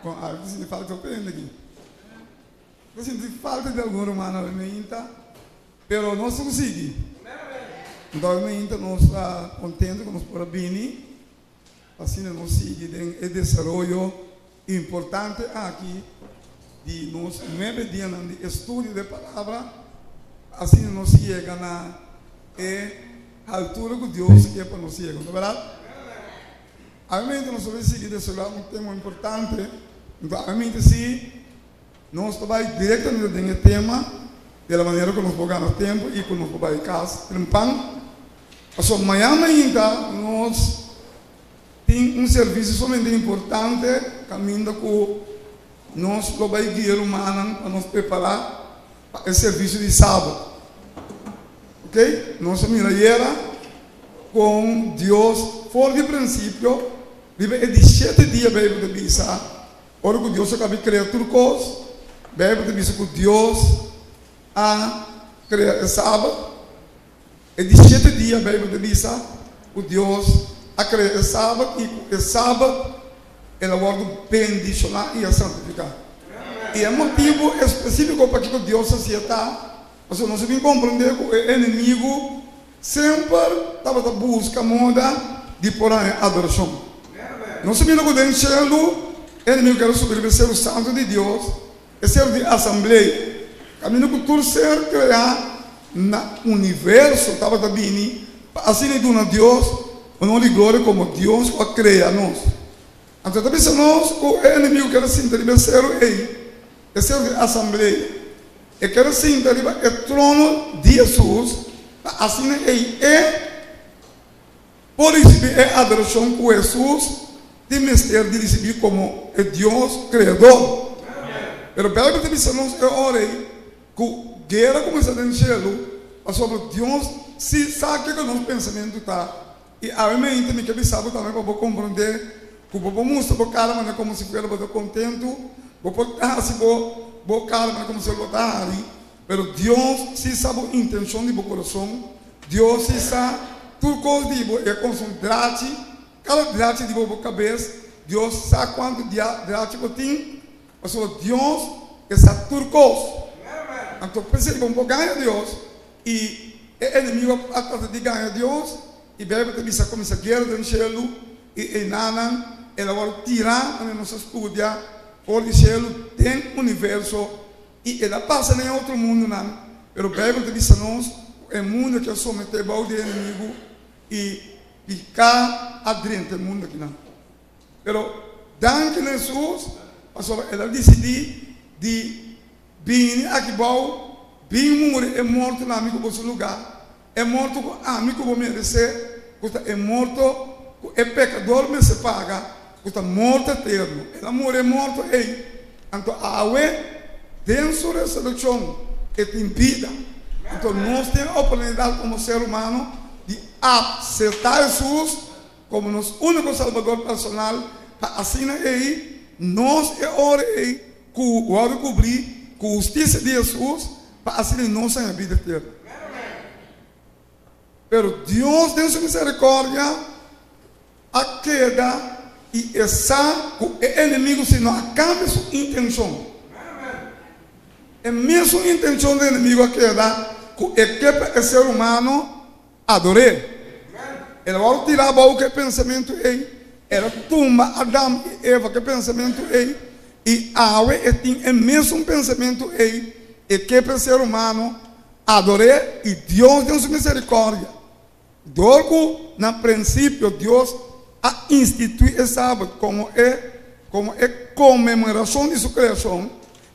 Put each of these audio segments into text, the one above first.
Bon, awe ta sinti falta hopi hende aki. Ta sinti falta di algun ruman awe meinta, pero nos ta ku sigui. Anto awe meinta nos ta kontento ku nos por a bini pa asina nos sigui den e desaroyo importante aki di nos nuebe dianan di estudio di e Palabra, pa asina nos yega na e haltura ku Dios ke pa nos yega. No ta bèrdat? Awe nos ta bai sigui desaroyá un tema importante. Enton awe si nos ta bai direktamente den e tema di la manera ku nos por gana tempu i ku nos por bai kas trempan. Pasobra mañan mainta nos tin un servisio sumamente importante kaminda ku nos lo bai guia rumannan pa nos prepará pa e servisio di sabat. Ok, nos a mira ayera kon Dios for di prinsipio riba e di shete dia Beibel ta bisa ora ku Dios a kaba di krea tur kos, Beibel ta bisa ku Dios a krea e sabat. E di shete dia Beibel ta bisa ku Dios a krea e sabat i ku e sabat el a wòrdu bendishoná i a santifiká. I e motibu espesífiko pakiko Dios hasié ta pasobra nos a bin komprondé ku e enemigu semper tabata buska moda di por haña adorashon. Nos a mira ku den shelu e enemigu ker a subi riba e seru santu di Dios. E ser di asamblea, kaminda ku tur ser kreá na universo tabata bini pa asina e duna Dios honor i gloria komo Dios ku a krea nos. Anto ta bisa nos ku e enemigu ker a sinta riba e seru ei, e seru di asamblea. E ker a sinta riba e trono di Hesus pa asina ei e Por risibí e adorashon ku Hesus tin mester di risibí komo e Dios Kreador. Pero Beibel ta bisa nos e ora ei ku guera kuminsá den shelu pasobra Dios sí sa kiko nos pensamentu ta. I awe mente mi ke bisa bo tambe pa bo komprondé ku bo por mustra bo kara manera komo si fuera bo ta kontentu, bo por hasi bo bo kara manera komo si fuera bo ta hari, Pero Dios sí sa bo intencion di bo corazon, Dios sí sa tur cos di bo, e con son drachi, cada drachi di bo bo cabes, Dios sa cuanto dia drachi bo tin, pasobra Dios e sa tur cos. Anto p'esei bo no por gaña Dios, y e enemigo a trata di gaña Dios, y Bijbel ta bisa cuminsa guera den cielo, y einanan el a worde tira, manera nos a studia, for di cielo den universo. I el a pasa na e otro mundunan, pero Beibel ta bisa nos ku e mundu aki a someté bou di e enemigu i piká a drenta e mundu akinan. Pero danki na Hesus pasobra el a disidí di bini aki bou, bin muri e morto na mi ku bo su lugá, E morto ku ami ku bo meresé, ku ta e morto ku e pekador mester paga, ku ta morto eterno. El a muri e morto ei, anto awe, den su resurekshon, e tin bida. Anto nos tin e oportunidat komo ser humano di apseptá Hesus komo nos úniko Salbador personal, pa asina ei nos e ora ei ku wòrdu kubrí ku hustisia di Hesus, Pa asina nos haña bida eterno. Pero Dios den su misericordia a keda i e sa ku e enemigu si no a kambia su intencion. E mesun intencion di enemigu a keda ku e ke pa e ser humano Ador'é. El a wòrdu tirá abou ku e pensamentu ei. El a tumba Adam i Eva ku e pensamentu ei, i awe e tin e mesun pensamentu ei. E ke pa e ser humano ador'é i Dios den su miserikòrdia, dor ku na prinsipio Dios a instituí e Sabat komo e komo e konmemorashon di su kreashon,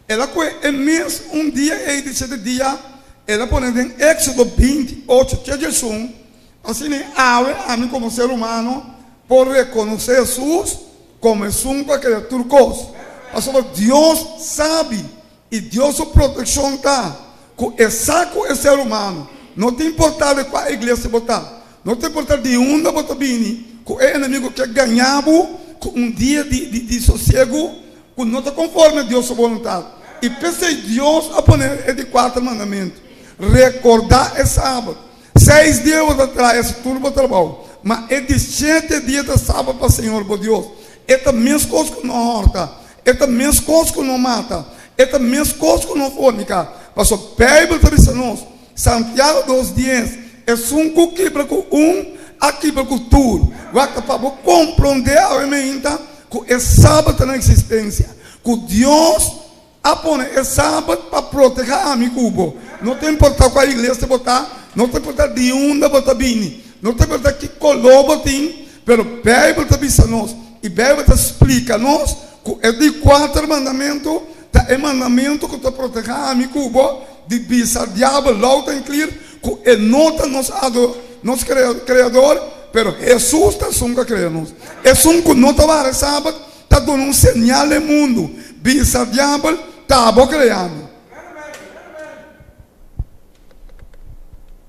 El a kue e mes un dia ei di shete dia, el a pone den Éksodo binti ocho te diesun, asina ei awe ami komo ser humano por rekonosé Hesus komo esun ku a krea tur kos. Pasobra Dios sabi i Dios su protekshon ta ku e sa ku e ser humano, no ta importá di kua iglesia bo ta, no ta importá di unda bo ta bini, ku e enemigo ke gaña bo ku un dia di sosiegu, ku no ta konforme Dios su boluntat. I p'esei Dios a pone e di kuater mandamentu, Rekordá e sabat. Seis dia bo ta traha hasi tur bo trabou, ma e di shete dia ta sabat pa Señor bo Dios. E ta meskos ku no hòrta. E ta meskos ku no mata. E ta meskos ku no forniká. Pasobra Beibel ta bisa nos, Santiago dos dies, Esun ku kibra ku un, a kibra ku tur. Wak ta pa bo komprondé awe meinta ku e Sabat ta na eksistensia, ku Dios a pone e Sabat pa protehá ami ku bo. No ta importá kua iglesia bo ta, no ta importá di unda bo ta bini, no ta importá ki koló bo tin, pero Beibel ta bisa nos i Beibel ta splika nos ku e di kuater mandamentu ta e mandamentu ku ta protehá ami ku bo di bisa diabel loud and clear ku e no ta nos ado nos Kreador, pero Hesus ta esun ku a krea nos. Esun ku no ta wara e Sabat ta duna un señal na e mundu, bisa diabel, Ta bo krea mi.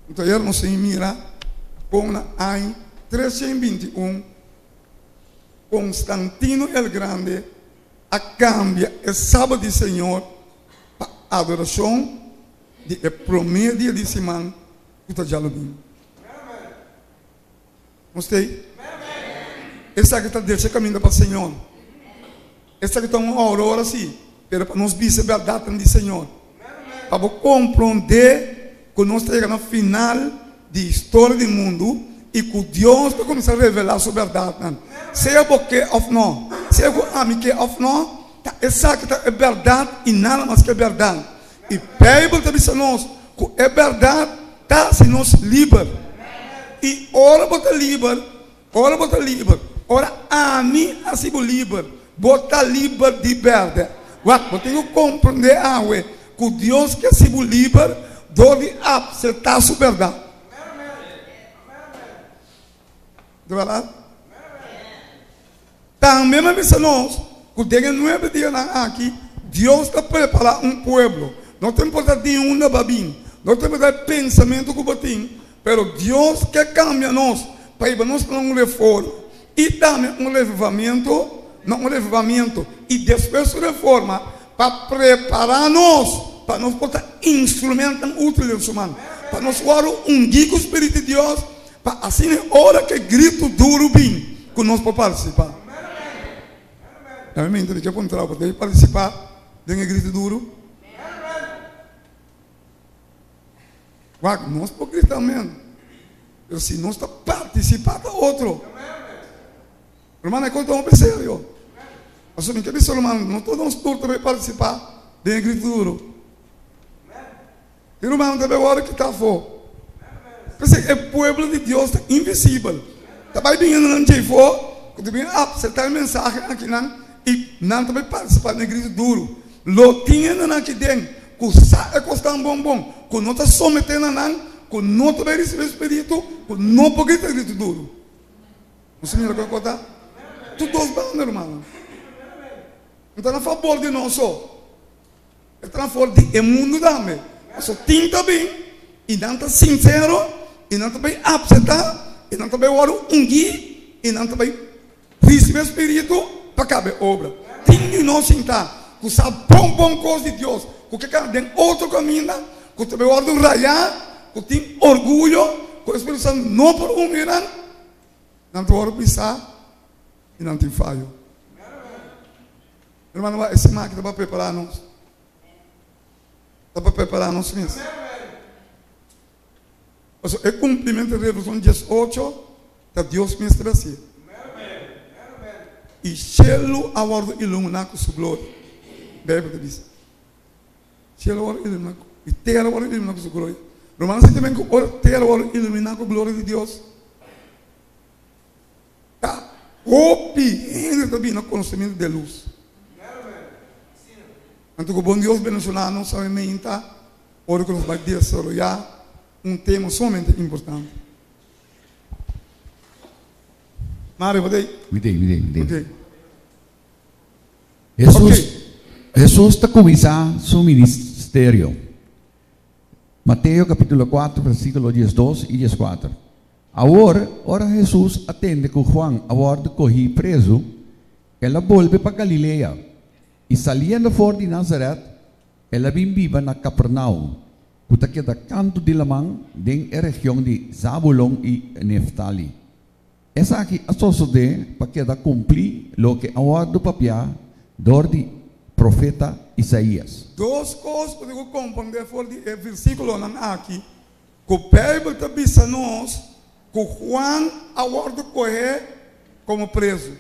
Anto ayer nos tin mira kon na aña 321 Constantino el Grande a kambia e Sabat di Señor pa adorashon di e promé dia di siman ku ta djalubin. Nos ta ei? Esaki ta decha kaminda pa Señor. Esaki ta un aurora sí, pero pa nos bisa e bèrdatnan di Señor. Pa bo komprondé ku nos ta yega na final di historia di mundu i ku Dios ta kuminsá revelá su bèrdatnan. Sea bo ke òf nò, sea ku ami ke òf nò, ta esaki ta e bèrdat i nada mas ku e bèrdat. I Beibel ta bisa nos ku e bèrdat ta hasi nos liber. I ora bo ta liber, ora bo ta liber, ora ami hasi bo liber, bo ta liber di bèrdè. Wak, bo tin ku komprendé awe ku Dios ke hasi bo liber dor di apseptá su bèrdat. Di bèrdat? Tambe mi a bisa nos ku den e nuebe dianan aki Dios ta prepará un pueblo. No ta importá di unda bo a bin, no ta importá e pensamentu ku bo tin, pero Dios ke kambia nos pa hiba nos na un reforma i tambe un revivamentu, na un revivamentu i despues un reforma pa prepará nos pa nos por ta instrumentonan útil den su man, pa nos wòrdu ungí ku spiritu di Dios. Pa asina e ora ku e gritu duru bin, ku nos por partisipá. Tambe mi ta ke puntra bo, debe partisipá den e gritu duru? Wak, nos por grita amen, pero si nos ta partisipá ta otro. Ruman, e kos ta hopi serio. Pasobra mi ke bisa ruman, no tur nos tur ta bai partisipá den e gritu duru. E rumannan ta bai wòrdu kitá afó. P'esei e pueblo di Dios ta invisibel. Ta bai bin hendenan djefó ku ta bin apseptá e mensahe akinan i nan ta bai partisipá den e gritu duru. Lo tin hendenan aki den ku sa e kosnan bon bon, ku no ta someté na nan, ku no ta bai risibí e spiritu, ku no por grita e gritu duru. Nos a mira kon e kos ta? Tur dos banda, rumannan. No ta na fabor di nos so. E ta for di e mundu tambe. Pasobra tin ta bin i nan ta sinsero i nan ta bai apseptá i nan ta bai wòrdu ungí i nan ta bai risibí e spiritu pa kaba e obra. Tin di nos sintá ku sa bon bon kos di Dios ku ke kana den otro kaminda ku ta bai wòrdu rayá ku tin orguyo ku e Spiritu Santu no por ungi nan, nan ta wòrdu pisá i nan tin fayo. Hermano, wak e siman aki ta pa prepara nos. Ta pa prepara nos mes. Pasobra e cumplimento di Revelacion 18 ta Dios mes ta hacié. I cielo a wordo ilumina cu su gloria. Bijbel ta bisa. Cielo a wordo ilumina i tera a wordo ilumina cu su gloria. Romano si ta cu ora tera a wordo ilumina cu gloria di Dios, Ta hopi hende ta bini na konosementu di e lus. Anto ku bon Dios bendishoná nos awe meinta ora ku nos bai desaroyá un tema sumamente importante. Mario, bo ta ei? Mi ta ei, mi ta ei, mi ta ei. Ok. Hesus, Hesus ta kuminsá su ministerio. Mateo kapítulo kuater, versíkulo diesdos i dieskuater. Awor, ora Hesus a tende ku Juan a wòrdu kohí prezu, el a bolbe pa Galilea, i saliendo for di Nazaret, el a bin biba na Kapernao, ku ta keda kantu di laman den e region di Zabulon i Neftali. Esaki a sosodé pa keda kumplí loke a wòrdu papiá. dor di profeta Isaías. Dos kos ku tin ku komprondé for di e versíkulonan aki, ku Beibel ta bisa nos ku Juan a wòrdu kohé komo prezu.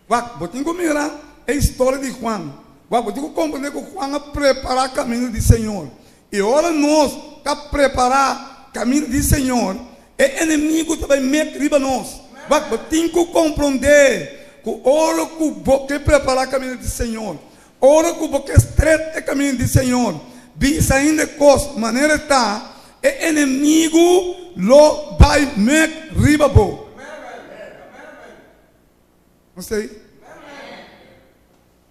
Wak, bo tin ku mira e historia di Juan. Wak, bo tin ku komprendé ku Juan a prepará kaminda di Señor. I ora nos ta prepará kaminda di Señor, e enemigu ta bai mek riba nos. Wak, bo tin ku komprendé ku ora ku bo ke prepará kaminda di Señor, ora ku bo ke stret e kaminda di Señor, bisa ainda e kos manera e ta, e enemigu lo bai mek riba bo. No sei.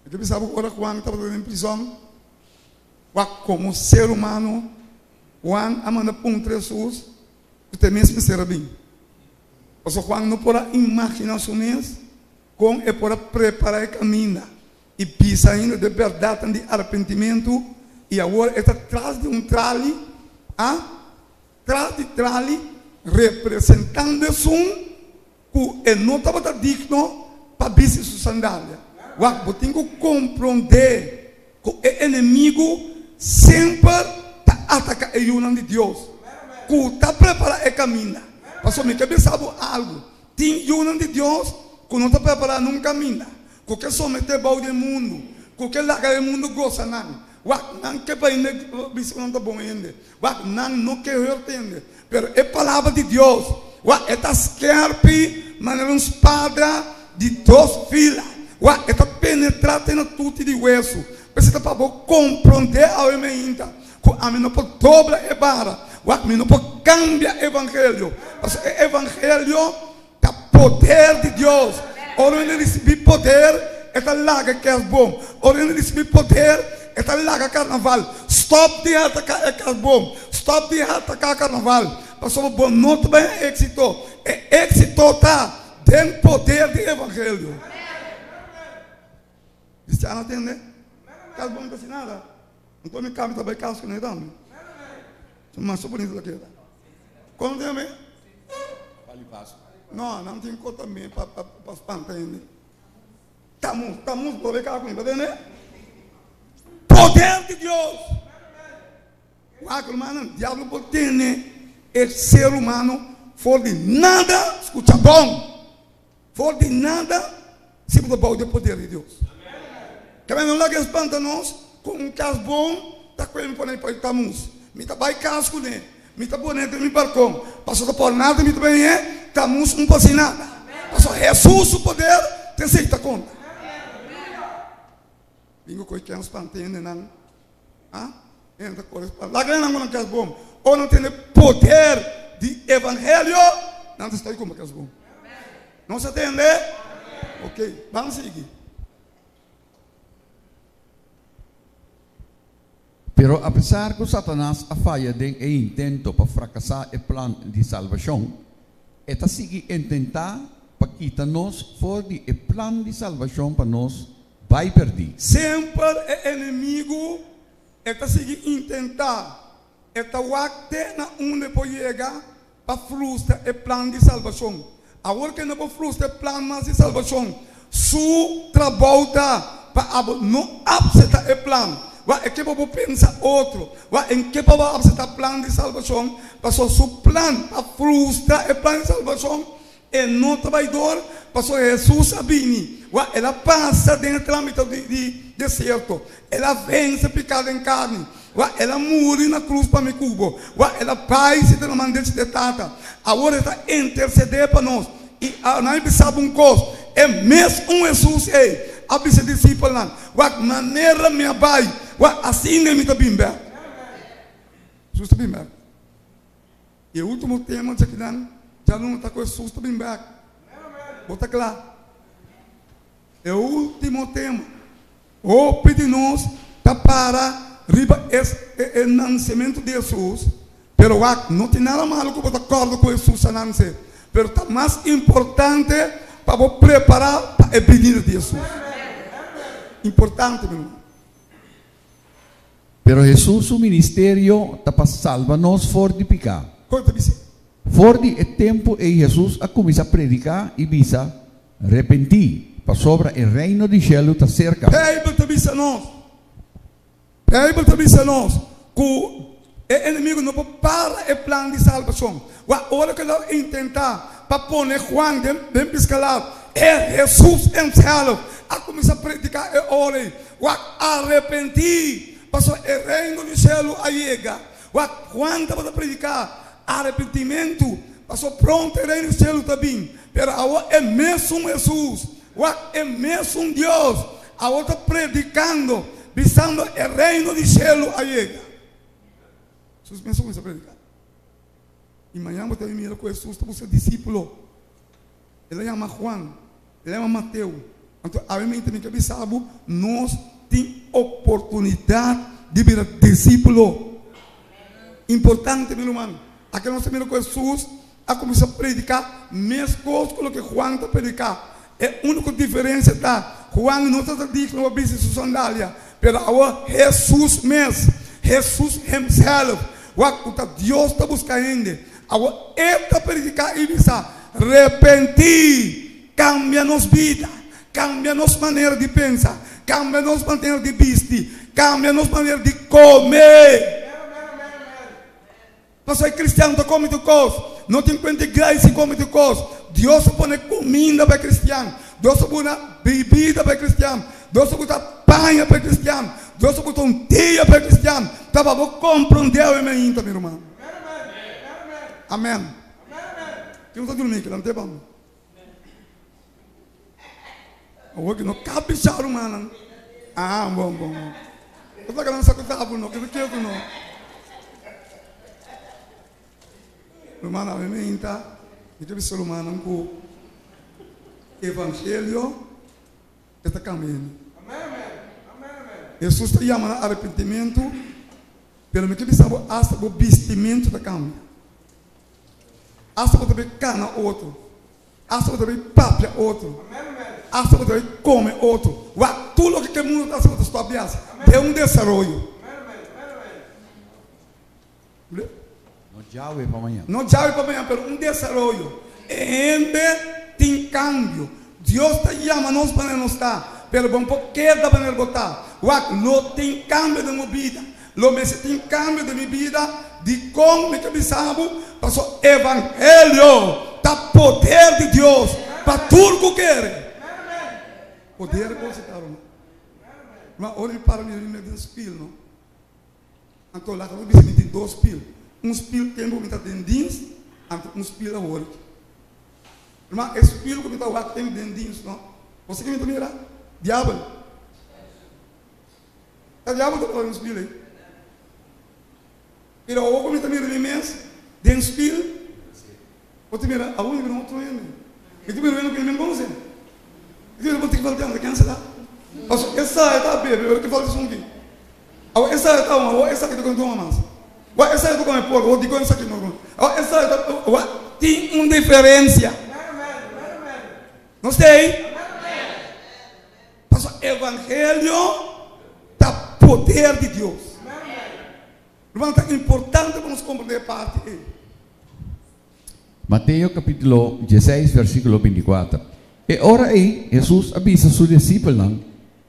Mi ta bisa bo ora Juan tabata den prizon, wak komo ser humano, Juan a manda puntra Hesus ku ta e mes mester a bin. Pasobra Juan no por a imaginá su mes kon e por a prepará e kaminda i bisa ainda de bèrdatnan di arepentimentu i awor e ta tras di un trali, a tras di trali representando esun Ku e no tabata digno pa bisti su sandalia. Wak, bo tin ku komprondé ku e enemigu semper ta ataká e yunan di Dios ku ta prepará e kaminda. Pasobra mi ke bisa bo algu, tin yunan di Dios ku no ta prepará nun kaminda, ku ke someté bou di e mundu, ku ke laga e mundu gosa nan. Wak, nan ke pa hende bisa ku nan ta bon hende. Wak, nan no ke heur tende. Pero e palabra di Dios, wak, e ta skerpi manera un spada di dos fila. Wak, e ta penetrá te na tuti di wesu. P'esei ta pa bo komprondé awe meinta ku ami no por dobla e bara. Wak, mi no por kambia evangelio. Pasobra e evangelio ta poder di Dios. Ora un hende risibí poder, e ta laga e kerstboom. Ora un hende risibí poder, e ta laga karnaval. Stòp di ataká e kerstboom. Stòp di ataká karnaval. Pasobra bo no ta bai haña éksito. E éksito ta den poder di evangelio. Cristiano a tende? Kerstboom ta hasi nada. Anto mi kami ta bai kas kuné tambe. Su mas bonito ta keda. Kon tin ami? No, nan tin kos tambe pa pa spanta hende. Tamus, tamus bo ta kaba ku mi, bo tende? Poder di Dios! Wak rumannan, diablo por tene e ser humano for di nada, skucha bon, for di nada si bo ta bou di e poder di Dios. Kaba no laga spanta nos ku un kas bon ta kue mi pone pa tamus. Mi ta bai kas kuné. Mi ta pone den mi balkon. Pasobra por nada mi ta bai e tamus un por sin nada. Pasobra Hesus su poder ta esei ta konta. Bingo koe ken spanta hendenan. Ha? Hende ta kore spanta. Laga hendenan ku nan kas bon. Ora nan tende poder di evangelio nan ta stoi kuma kas bon. Nos a tende? Ok, ban sigui. Pero apesar ku Satanas a faya den e intento pa frakasá e plan di salbashon, e ta sigui intentá pa kita nos for di e plan di salbashon pa nos bai pèrdí. Semper e enemigu e ta sigui intentá, e ta wak te na unda e por yega pa frustra e plan di salbashon. Awor ke no por frustra e plan mas di salbashon, su trabou ta pa abo no apseptá e plan. Wak e ke pa bo pensa otro. Wak en ke pa bo apseptá plan di salbashon, pasobra su plan pa frustra e plan di salbashon e no ta bai dor, pasobra Hesus a bini. Wak el a pasa den e tramita di desierto. El a vense piká den karni. Wak, el a muri na krus pa mi ku bo. Wak, el a bai sinta na man derechi di e Tata. Awor e ta intersedé pa nos. I a nan bisa bo un kos, e mes un Hesus ei a bisa e disipelnan, Wak, manera mi a bai, wak, asina mi ta bin bèk. Hesus ta bin bèk. I e último tema djakinan, djaluna ta ku Hesus ta bin bèk. Bo ta kla? E último tema. Hopi di nos ta para riba e nansementu di Hesus, pero wak, no tin nada malu ku bo ta kòrda ku Hesus a nanse, pero ta mas importante pa bo prepará pa e binida di Hesus. Importante, mi ruman. Pero Hesus su ministerio ta pa salba nos for di piká. Kon ta bis'é? For di e tempu ei Hesus a kuminsá prediká i bisa, Repentí, pasobra e reino di shelu ta serka. Beibel ta bisa nos, Beibel ta bisa nos ku e enemigu no por para e plan di salbashon. Wak, ora ku el a intentá pa pone Juan den den piskalat, e Hesus himself a kuminsá prediká e ora ei, Wak, arepentí, pasobra e reino di shelu a yega. Wak, Juan tabata prediká arepentimentu, pasobra pronto e reino di shelu ta bin. Pero awor e mesun Hesus, wak, e mesun Dios, awor ta predikando, bisando e reino di shelu a yega. Hesus mes a kuminsá prediká. I mañan bo ta bin mira ku Hesus ta buska disípulo. El a yama Juan, el a yama Mateo. Anto awe mi ta bin ke bisa bo, nos tin oportunidat di bira disípulo. Importante, mi ruman. Aki nos ta mira ku Hesus a kuminsá prediká meskos ku loke Juan ta prediká. E úniko diferensia ta, Juan no tabata digno pa bisti su sandalia, pero awor Hesus mes, Hesus himself, wak ku ta Dios ta buska hende, awor e ta prediká i bisa, Repentí! Kambia nos bida, kambia nos manera di pensa, kambia nos manera di bisti, kambia nos manera di kome. Pasobra e kristian ta kome tur kos. No tin kuenta e iglesia si kome tur kos. Dios a pone kuminda pa e kristian. Dios a pone bibida pa e kristian. Dios a buta paña pa e kristian. Dios a buta un dia pa e kristian. Ta pa bo komprondé awe mainta, mi ruman. Amen. Kin ta durmi aki? Lant'é pa mi. Awor ki no kabe sha rumannan. Ah, bon, bon, bon. No ta nan saku tabu no, kiko kietu no. Rumannan, ami mi inta, mi ta bisa rumannan ku evangelio e ta kambia hende. Hesus ta yama nan arepentimentu, pero mi ke bisa bo asta bo bistimentu ta kambia. Asta bo ta bai kana otro. Asta bo ta bai papia otro. Asta bo ta bai kome otro. Wak, tur loke ke mundu ta hasi bo ta stòp di hasi. Den un desaroyo. No djawe pa mañan. No djawe pa mañan, pero un desaroyo. E hende tin kambio. Dios ta yama nos manera nos ta, pero bo no por keda manera bo ta. Wak, lo tin kambio den bo bida. Lo mester tin kambio den mi bida, dikon mi ta bisa bo? Pasobra evangelio ta poder di Dios pa tur ku kere. Poder ku si ta, ruman. Ruman, ora mi para mira mi mes den spil, no? Anto laga mi bisa mi tin dos spil. Un spil tempu mi ta den dins, anto un spil awor. Ruman, e spil ku mi ta wak tempu den dins, no? Bo sa ke mi ta mira? Diabel. Ta diabel ta pone un spil ei. Pero awor ku mi ta mira mi mes den spil, bo ta mira awor mi bira otro hende. Mi ta mira hende ku mi konosé. Mi ta mira bo tin falta anda kenselá. Pasobra esaki ta bebe ora ki falta esun aki. Awor esaki ta huma, awor esaki ta kome tuma mas. Awor esaki ta kome porko, awor dikon esaki no kome. Awor esaki ta, awor tin un diferensia. Nos ta ei? Pasobra evangelio ta poder di Dios. Ruman, ta importante pa nos komprendé e parti ei. Mateo kapítulo dieseis versíkulo bintikuater E ora ei Hesus a bisa su disipelnan,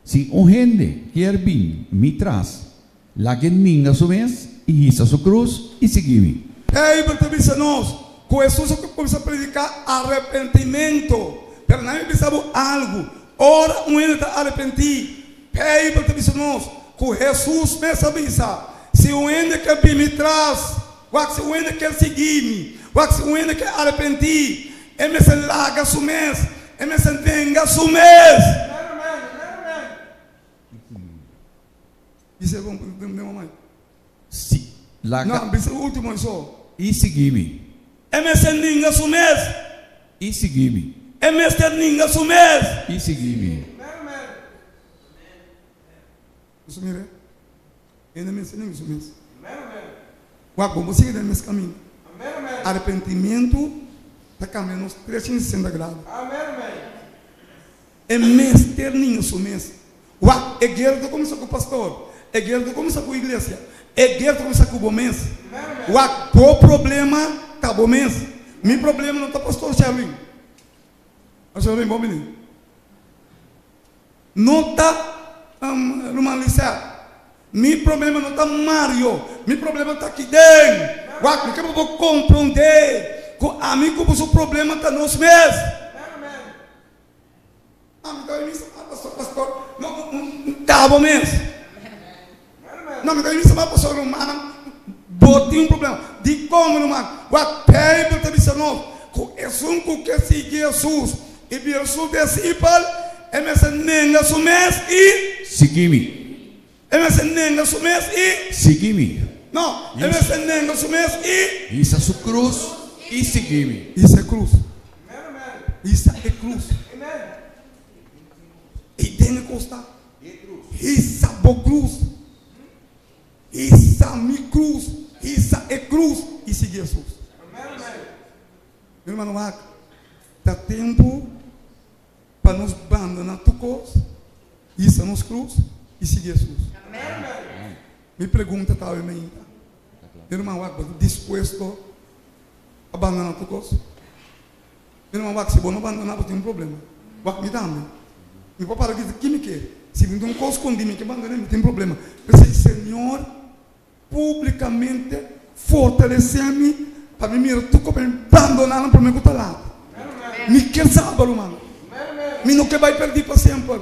Si un hende kier bin mi tras, lag'é ninga su mes i hisa su krus i sigui mi. Beibel ta bisa nos ku Hesus a kuminsá prediká arepentimentu. Pero nan a bisa bo algu, ora un hende ta arepentí, Beibel ta bisa nos ku Hesus mes a bisa, Si un hende ke bin mi tras, wak si un hende ker sigui mi, wak si un hende ke arepentí, e mester laga su mes, e mester nenga su mes. Bisa bon den mamai. Si, laga. No, bisa e ultimo eso. I sigui mi. E mester ninga su mes. I sigui mi. E mester ninga su mes. I sigui mi. Boso mira, hende mester ninga su mes. Wak, bo por sigui den mes kaminda. Arepentimentu ta kambia nos 360 grado. E mester ninga su mes. Wak, e guera ta kuminsá ku pastor, e guera ta kuminsá ku iglesia, e guera ta kuminsá ku bo mes. Wak, bo problema ta bo mes. Mi problema no ta pastor Sherwin. Pastor Sherwin, bon bini. No ta ruman Lisette. Mi problema no ta Mario. Mi problema ta aki den. Wak, mi ke pa bo komprondé ku ami ku bo su problema ta nos mes. Ami ta misa ma pastor, pastor, no, ta bo mes. No, mi ta misa ma pastor, rumannan, bo tin un problema. Dikon, ruman? Wak, Beibel ta bisa nos ku esun ku ke sigui Hesus i bira su disipel, e mester nenga su mes i. Sigui mi. E mester nenga su mes i. Sigui mi. No, e mester nenga su mes i. Hisa su krus i sigui mi. Hisa e krus. Hisa e krus. I den e kos ta, Hisa bo krus. Hisa mi krus. Hisa e krus i sigui Hesus. Mi hermano wak, ta tempu pa nos bandoná tur kos, hisa nos krus i sigui Hesus. Mi pregunta ta awe mainta, mi ruman wak, bo ta dispuesto pa bandoná tur kos? Mi ruman wak, si bo no bandoná bo tin un problema. Wak, mi tambe. Mi por para bisa ki mi ke. Si mi tin un kos skondí mi ke bandoná, mi tin problema. P'esei Señor Públikamente fortalesé mi pa mi mira tur ku pa mi bandoná nan promé ku ta lat. Mi ke salba, ruman. Mi no ke bai pèrdí pa semper.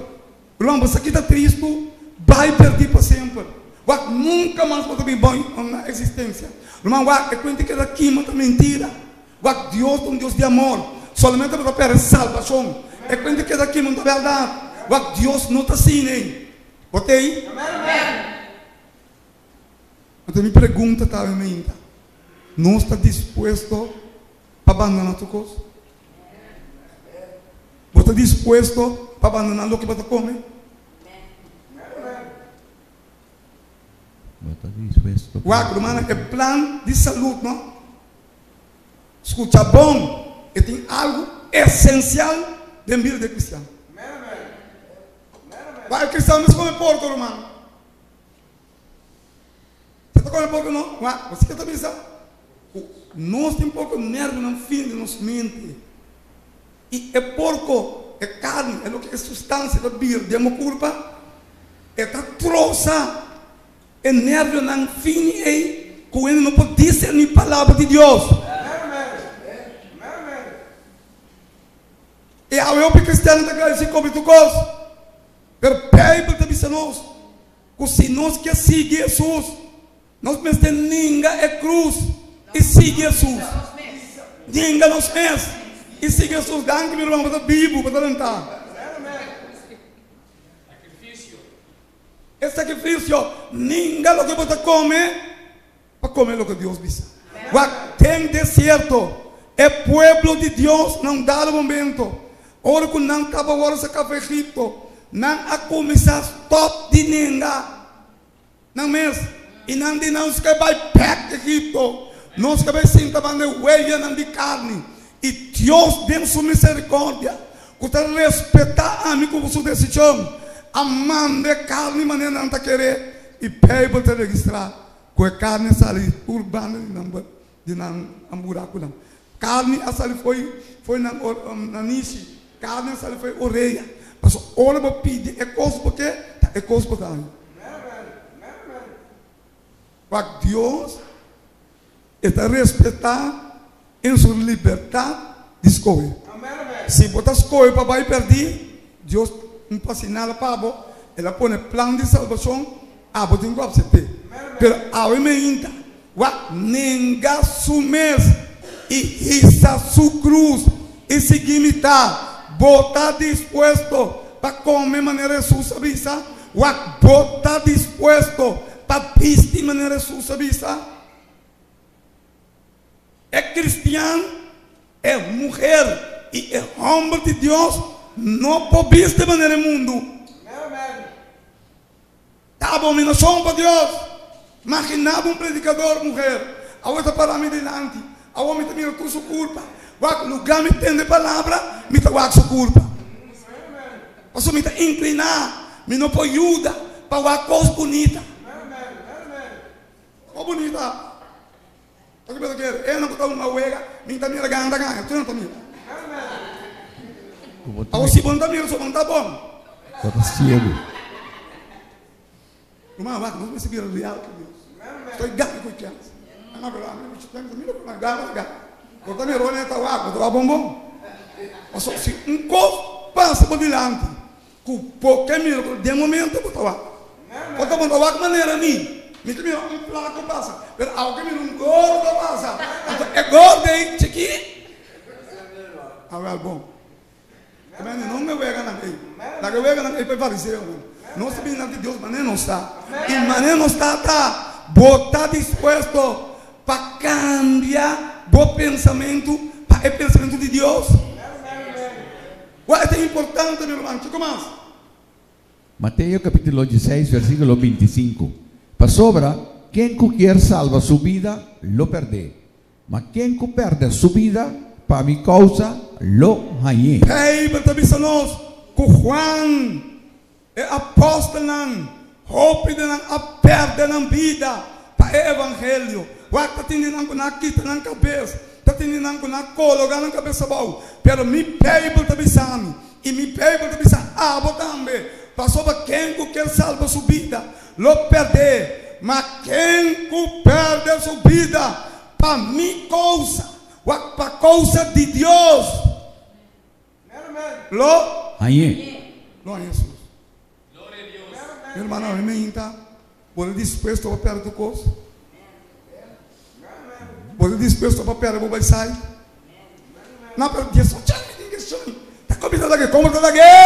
Ruman, bo sa ki ta tristu? Bai pèrdí pa semper. Wak, nunka mas bo ta bin bon na eksistensia. Ruman, wak, e kuenta keda kima ta mentira. Wak, Dios ta un Dios di amor. Solamente bo ta pèrdè salbashon. E kuenta keda kima no ta bèrdat. Wak, Dios no ta asina ei. Bo t'ei? Anto mi pregunta ta awe mainta, nos ta dispuesto pa bandona tur kos? Bo ta dispuesto pa bandona loke bo ta kome? Wak, rumannan, e plan di salud no? Skucha bon, e tin algu esensial den bida di e kristian. Wak, e kristian mester kome porko, ruman. Bo ta kome porko no? Wak, bo si ke ta bisa ku nos tin porko nervionan fin den nos mente. I e porko, e karni, e loke e sustansia ta bira den bo kurpa, e ta trosa e nervionan fini ei ku hende no por diserní palabra di Dios. I awe hopi kristiannan ta gradisí kobe tur kos, pero Beibel ta bisa nos Ku si nos ke sigui Hesus, nos mester ninga e krus i sigui Hesus. Ninga nos mes i sigui Hesus. Danki mi ruman, bo ta bibu, bo ta lantá. E sakrifisio, ninga loke bo ta kome pa kome loke Dios bisa. Wak, den desierto, e pueblo di Dios na un dado momento, ora ku nan kaba wòrdu saká for Egipto, nan a kuminsá stòp di nenga nan mes, i nan di, Nos ke bai bèk Egipto, nos ke bai sinta banda e weyanan di karni. I Dios den su miserikòrdia, ku ta respetá ami ku su desishon, a manda e karni manera nan ta keré, i Beibel ta registrá ku e karni a sali di tur banda di nan di nan burakunan. Karni a sali fo'i fo'i nan nanishi, karni a sali fo'i orea. Pasobra ora bo pidi e kos bo ke, ta e kos bo ta haña. Wak Dios e ta respetá en su libertad di skohe. Si bo ta skohe pa bai pèrdí, Dios no ta hasi nada pa bo, El a pone plan di salbashon, abo tin ku apsept'é. Pero awe meinta, wak nenga su mes i hisa su krus i sigui mi ta. Bo ta dispuesto pa kome manera Hesus a bisa? Wak bo ta dispuesto pa bisti manera Hesus a bisa? E cristian, e muher y e homber di Dios no por bisti manera e mundu. Ta abominacion pa Dios. Magina bo un predicador muher awe ta para mi dilanti, awo mi ta mira tur su curpa. Wak, luga mi tende palabra, mi ta wak su curpa. Pasobra mi ta inclina, mi no por yuda pa wak cos bunita. Cos bunita. Loke bo ta kere? Esnan ku ta hunga wega, mi ta mira gana ta gana, tur nan ta mira. Awor si bo no ta mira so bo no ta bon. Bo ta siegu. Ruman, wak, nos mester bira real ku Dios. Estoy gana ku e chèns. Nan a bira mi muchu tempu, mi no por nan gana gana. Bo ta mira ora e ta wak, bo ta wak bon bon. Pasobra si un kos pasa bo dilanti ku bo ke mira ku den momento bo ta wak. Bo ta bon ta wak manera mi. Mi ta mira un flaku pasa, pero awe ke mira un gordo pasa. Anto e gordo ei chikí. Awèl bon. Amen. No me weganan ei. Laga e weganan ei pa e fariseonan. Nos ta bini dilanti di Dios manera nos ta. I manera nos ta ta, bo ta dispuesto pa kambia bo pensamentu pa e pensamentu di Dios? Wak, e ta importante, mi ruman. Kiko mas? Mateo capítulo dieseis versículo bintisinku, Pasobra ken ku kier salba su bida, lo pèrd'é, Ma ken ku pèrdè su bida pa mi kousa lo hañ'é. Beibel ta bisa nos ku Juan, e apòstelnan, hopi di nan a pèrdè nan bida pa e evangelio. Wak ta tin di nan ku nan a kita nan kabes, ta tin di nan ku nan a kologá nan kabes abou. Pero mi Beibel ta bisa mi, i mi Beibel ta bisa abo tambe, pasobra ken ku kier salba su bida lo pèrd'é, ma ken ku pèrdè su bida pa mi kousa, wak pa kousa di Dios, lo Hañ'é. Lo haña Hesus. Mi hermano, ami meinta, bo ta dispuesto pa pèrdè tur kos? Bo ta dispuesto pa pèrdè bo baisai? No, pero diesocho aña mi tin diesocho aña. Ta kominsa lag'é, komo ta lag'é?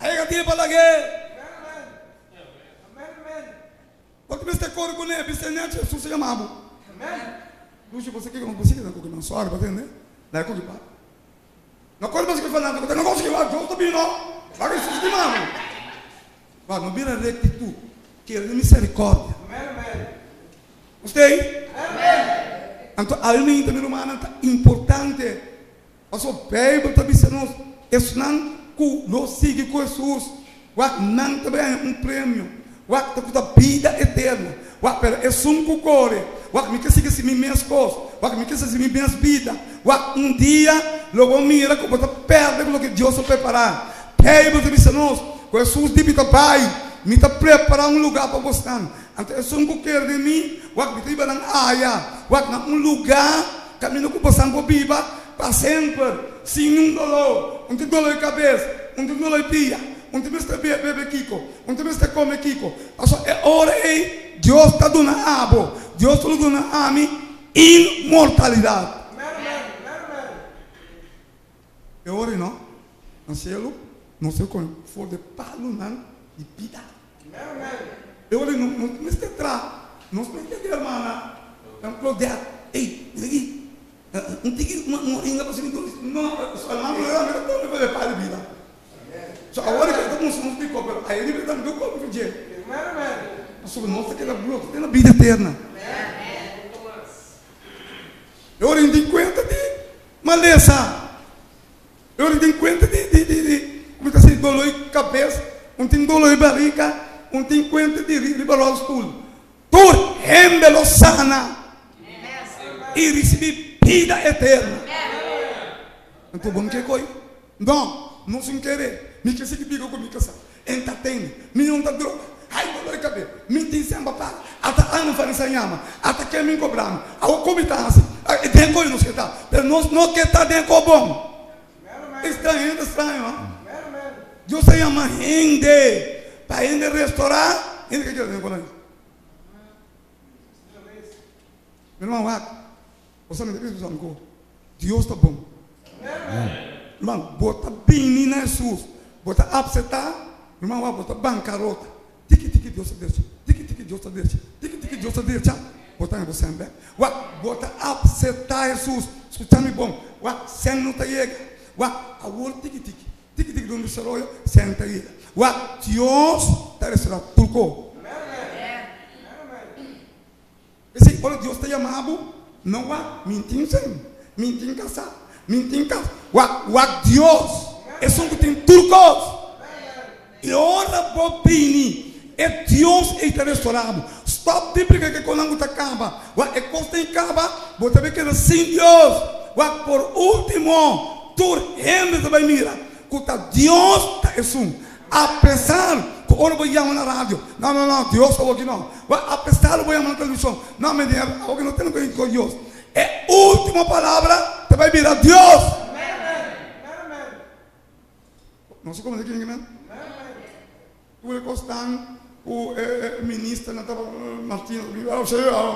A yega dia pa lag'é. Bo ta mester kore kuné, bisa e nèchi Hesus a yama bo. Luchi, bo sa kiko no por sigui nan koki nan sòri pa tende, laga koki pa. No kore pasobra ke Fernando ku ta negoshi ki wak Dios ta bini no, laga Hesus yama bo. Wak, no bira rektitut, kere den miserikòrdia. Usted? Anto almenta mi rumannan ta importante. Pasobra Beibel ta bisa nos, Esnan ku lo sigui ku Hesus, wak nan ta bai haña un premio, wak ta ku ta bida eterno. Wak, pero esun ku kore, wak mi ke sigui hasi mi mes kos, wak mi ke hasi mi mes bida, wak un dia lo bo mira ku bo ta pèrdè ku loke Dios a prepará. Beibel ta bisa nos ku Hesus di, Mi ta bai, mi ta prepará un lugá pa bosnan. Anto esun ku kere den mi, wak mi ta hiba nan aya, wak na un lugá kaminda ku bosan por biba pa semper, sin niun doló, un tin doló di kabes, un tin doló di pia, un tin mester bebe kiko, un tin mester kome kiko. Pasobra e ora ei Dios ta duna abo, Dios ta lo duna ami inmortalidat. E ora ei no, na cielo nos ta kome for di e palunan di bida. E ora ei no, nos mester tra, nos mester di hermana Claudette, ey, mira aki, un tiki moringa pa sigui dulce. No, su hermana Claudette tambe ta kome for di e palu di bida. So awor e ta mustra nos di koper, ayer di bida tambe ta kome for dje. Pasobra nos ta keda brota te na bida eterna. E ora ei tin kuenta di malesa. E ora ei tin kuenta di di di di ku ta si doló di kabes, un tin doló di barika, un tin kuenta di riba ròlstul. Tur hende lo sana i risibí bida eterno. Anto bo no ke koi? No, no sin kere. Mi ke sigui biba ku mi kasá. N ta tene, mi no ta droga. Ai dolor di kabes, mi tin semper plaka. Ata aña fariseo yama, ata ke mi kobra mi. Awor ku mi ta hasi? E den koyo nos ke ta, pero nos no ke ta den ko bon. Extraño, hende ta straño, ha? Dios ta yama hende pa hende restorá, hende ke keda den konan. Mi ruman wak, bo sa mi ta bisa bo ku Dios ta bon. Ruman, bo ta bini na Hesus, bo ta apseptá, ruman wak, bo ta bankarota. Tiki tiki Dios ta drecha, tiki tiki Dios ta drecha, tiki tiki Dios ta drecha, bo ta haña bo sèn bèk. Wak, bo ta apseptá Hesus, skucha mi bon, wak, sèn no ta yega. Wak, awor tiki tiki, tiki tiki den desaroyo, sèn ta yega. Wak, Dios ta restorá tur kos. P'esei, ora Dios ta yama bo, no wak, Mi tin fen, mi tin kasá, mi tin kas. Wak, wak Dios, esun ku tin tur kos. I ora bo bini, e Dios ei ta restorá bo. Stòp di briga ku e kosnan ku ta kaba. Wak, e kosnan ei kaba, bo ta bai keda sin Dios. Wak, por último, tur hende ta bai mira ku ta Dios ta esun. Apesar ku ora bo yama na radio, no, no, no, Dios awor ki no. Wak, apesar bo yama na televishon, no, meneer, awor ki no tene ku ku Dios. E ultimo palabra ta bai bira Dios. Nos a komensá kende men? Tur e kosnan ku e ministernan tabata Martina ta biba,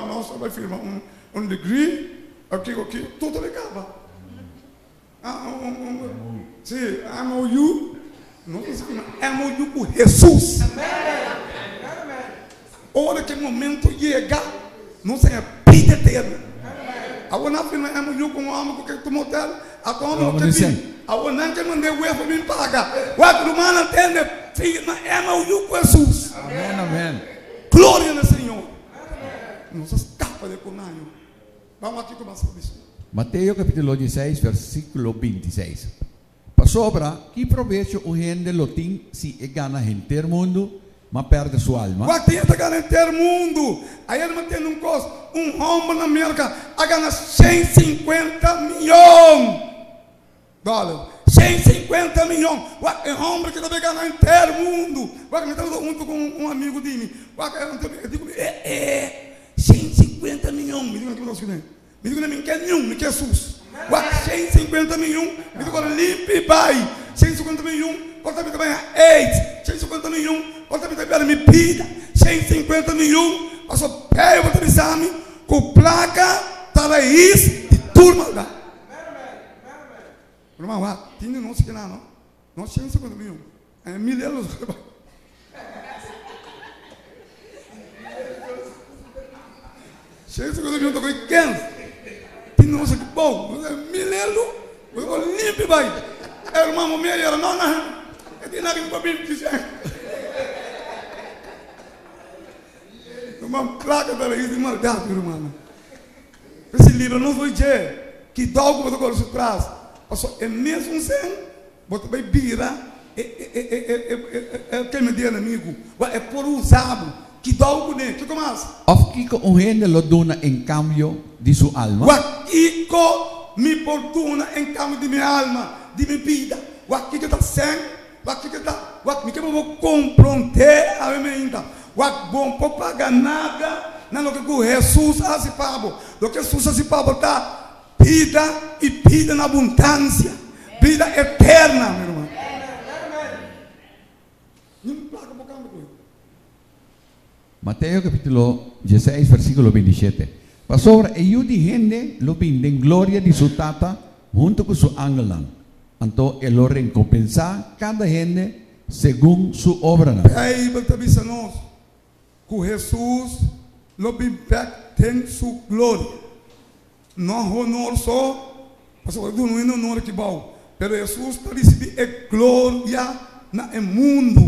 nos a bai firma un degree, kiko ki, tur ta bai kaba. Sí, MOU, no ta firma MOU ku Hesus. Ora ku e momento yega, nos a pidi eterno. Awor nan a firma MOU ku un hòmber ku ke tuma hotel, ata hòmber no ke bin. Awor nan ke mand'é wefo bin paga. Wak, rumannan, tende, firma MOU ku Hesus. Gloria na Señor. Nos a skapa di e konaño. Ban wak kiko mas ta bisa. Mateo capítulo dieseis versículo bintiseis Pasobra, ki probecho un hende lo tin si e gana henter mundu, ma perde su alma? Wak tin e ta gana henter mundu. Ayer mi a tende un kos, un homber na Merka a gana 150 miyon dòler. 150 miyon! Wak, e homber ki ta bay gana henter mundu. Wak, mi tabata huntu ku un amigu di mi. Wak, e di ku mi, e e, 150 miyon! Mi di ku nan, kiko ta sucede? Mi di ku nan, mi no ke niun, mi ke Hesus. Wak, 150 miyon, mi ta kore limpi bai. 150 miyon, por ta mi ta baña aids. 150 miyon, por ta mi ta perde mi bida. 150 miyon, pasobra Bijbel ta bisa mi ku plaka ta rais di tur maldat. Ruman, wak, tin di nos kina no, no 150 miyon, e mil euros lo bai. 150 miyon ta koy kens. Tin di nos aki bou, mil euro, bo ta koy limpi bai. E ruman, bo mira yora, no, no, e tin nada pa bin dise. Ruman, plaka ta rais di maldat, mi rumannan. P'esei libra nos for dje ki dou ku bo ta kore su tras, pasobra e mesun sen bo ta bai bira e e keme di enemigu, wak e por usa bo. Ki dou kuné? Kiko mas? Òf kiko un hende lo duna en kambio di su alma? Wak kiko mi por duna en kambio di mi alma, di mi bida? Wak kiko ta sen? Wak kiko ta? Wak mi ke pa bo komprondé awe meinta. Wak bo por paga nada na loke ku Hesus a hasi pa bo. Loke Hesus a hasi pa bo ta bida i bida na abundansia, bida eterna, mi ruman. Niun plaka por kambia ku e. Mateo capítulo dieseis versículo bintishete, Pasobra e Yu di hende lo bin den gloria di su Tata hunto ku su angelnan, anto e lo rekompensá kada hende segun su obranan. Beibel ta bisa nos ku Hesus lo bin bèk den su gloria. No honor so, pasobra duna un hende honor aki bou, pero Hesus ta risibí e gloria na e mundu,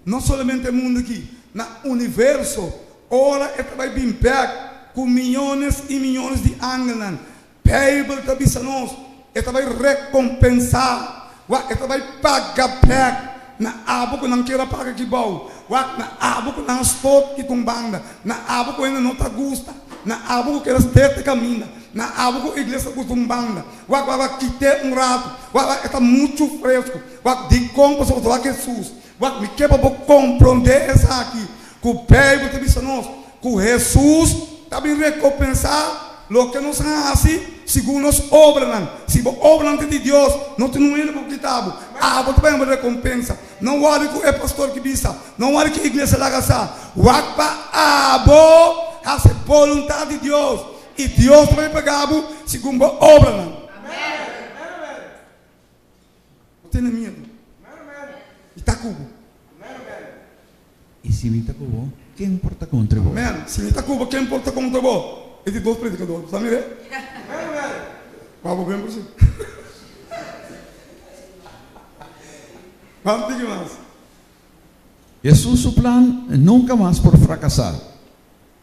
no solamente e mundu aki, na universo, ora e ta bai bin bèk ku miyones i miyones di angelnan. Beibel ta bisa nos, e ta bai rekompensá, wak, e ta bai paga bèk na abo ku nan kier a paga aki bou, wak, na abo ku nan a stot kita un banda, na abo ku hende no ta gusta, na abo ku kier a stert e kaminda, na abo ku iglesia ta gusta un banda, wak, wak, wak, kit'é un ratu, wak, wak, e ta muchu fresku, wak, dikon pasobra ta wak Hesus, wak, mi ke pa bo komprondé esaki, ku Beibel ta bisa nos, ku Hesus ta bin rekompensá loke nos hasi segun nos obranan. Si bo obranan ta di Dios, no tin un hende por kita bo. Abo ta bai bo rekompensa. No wòri ku e pastor ki bisa, no wòri ku iglesia laga sa. Wak pa abo hasi boluntat di Dios, i Dios ta bai paga bo segun bo obranan. No tene miedu. Mi ta ku bo. I si mi ta ku bo, ken por ta kontra bo? Amen. Si mi ta ku bo, ken por ta kontra bo? E di dos predikador. Bo sa mir'é? Wou bo ben por si. Ban tiki mas. Hesus su plan nunka mas por frakasá.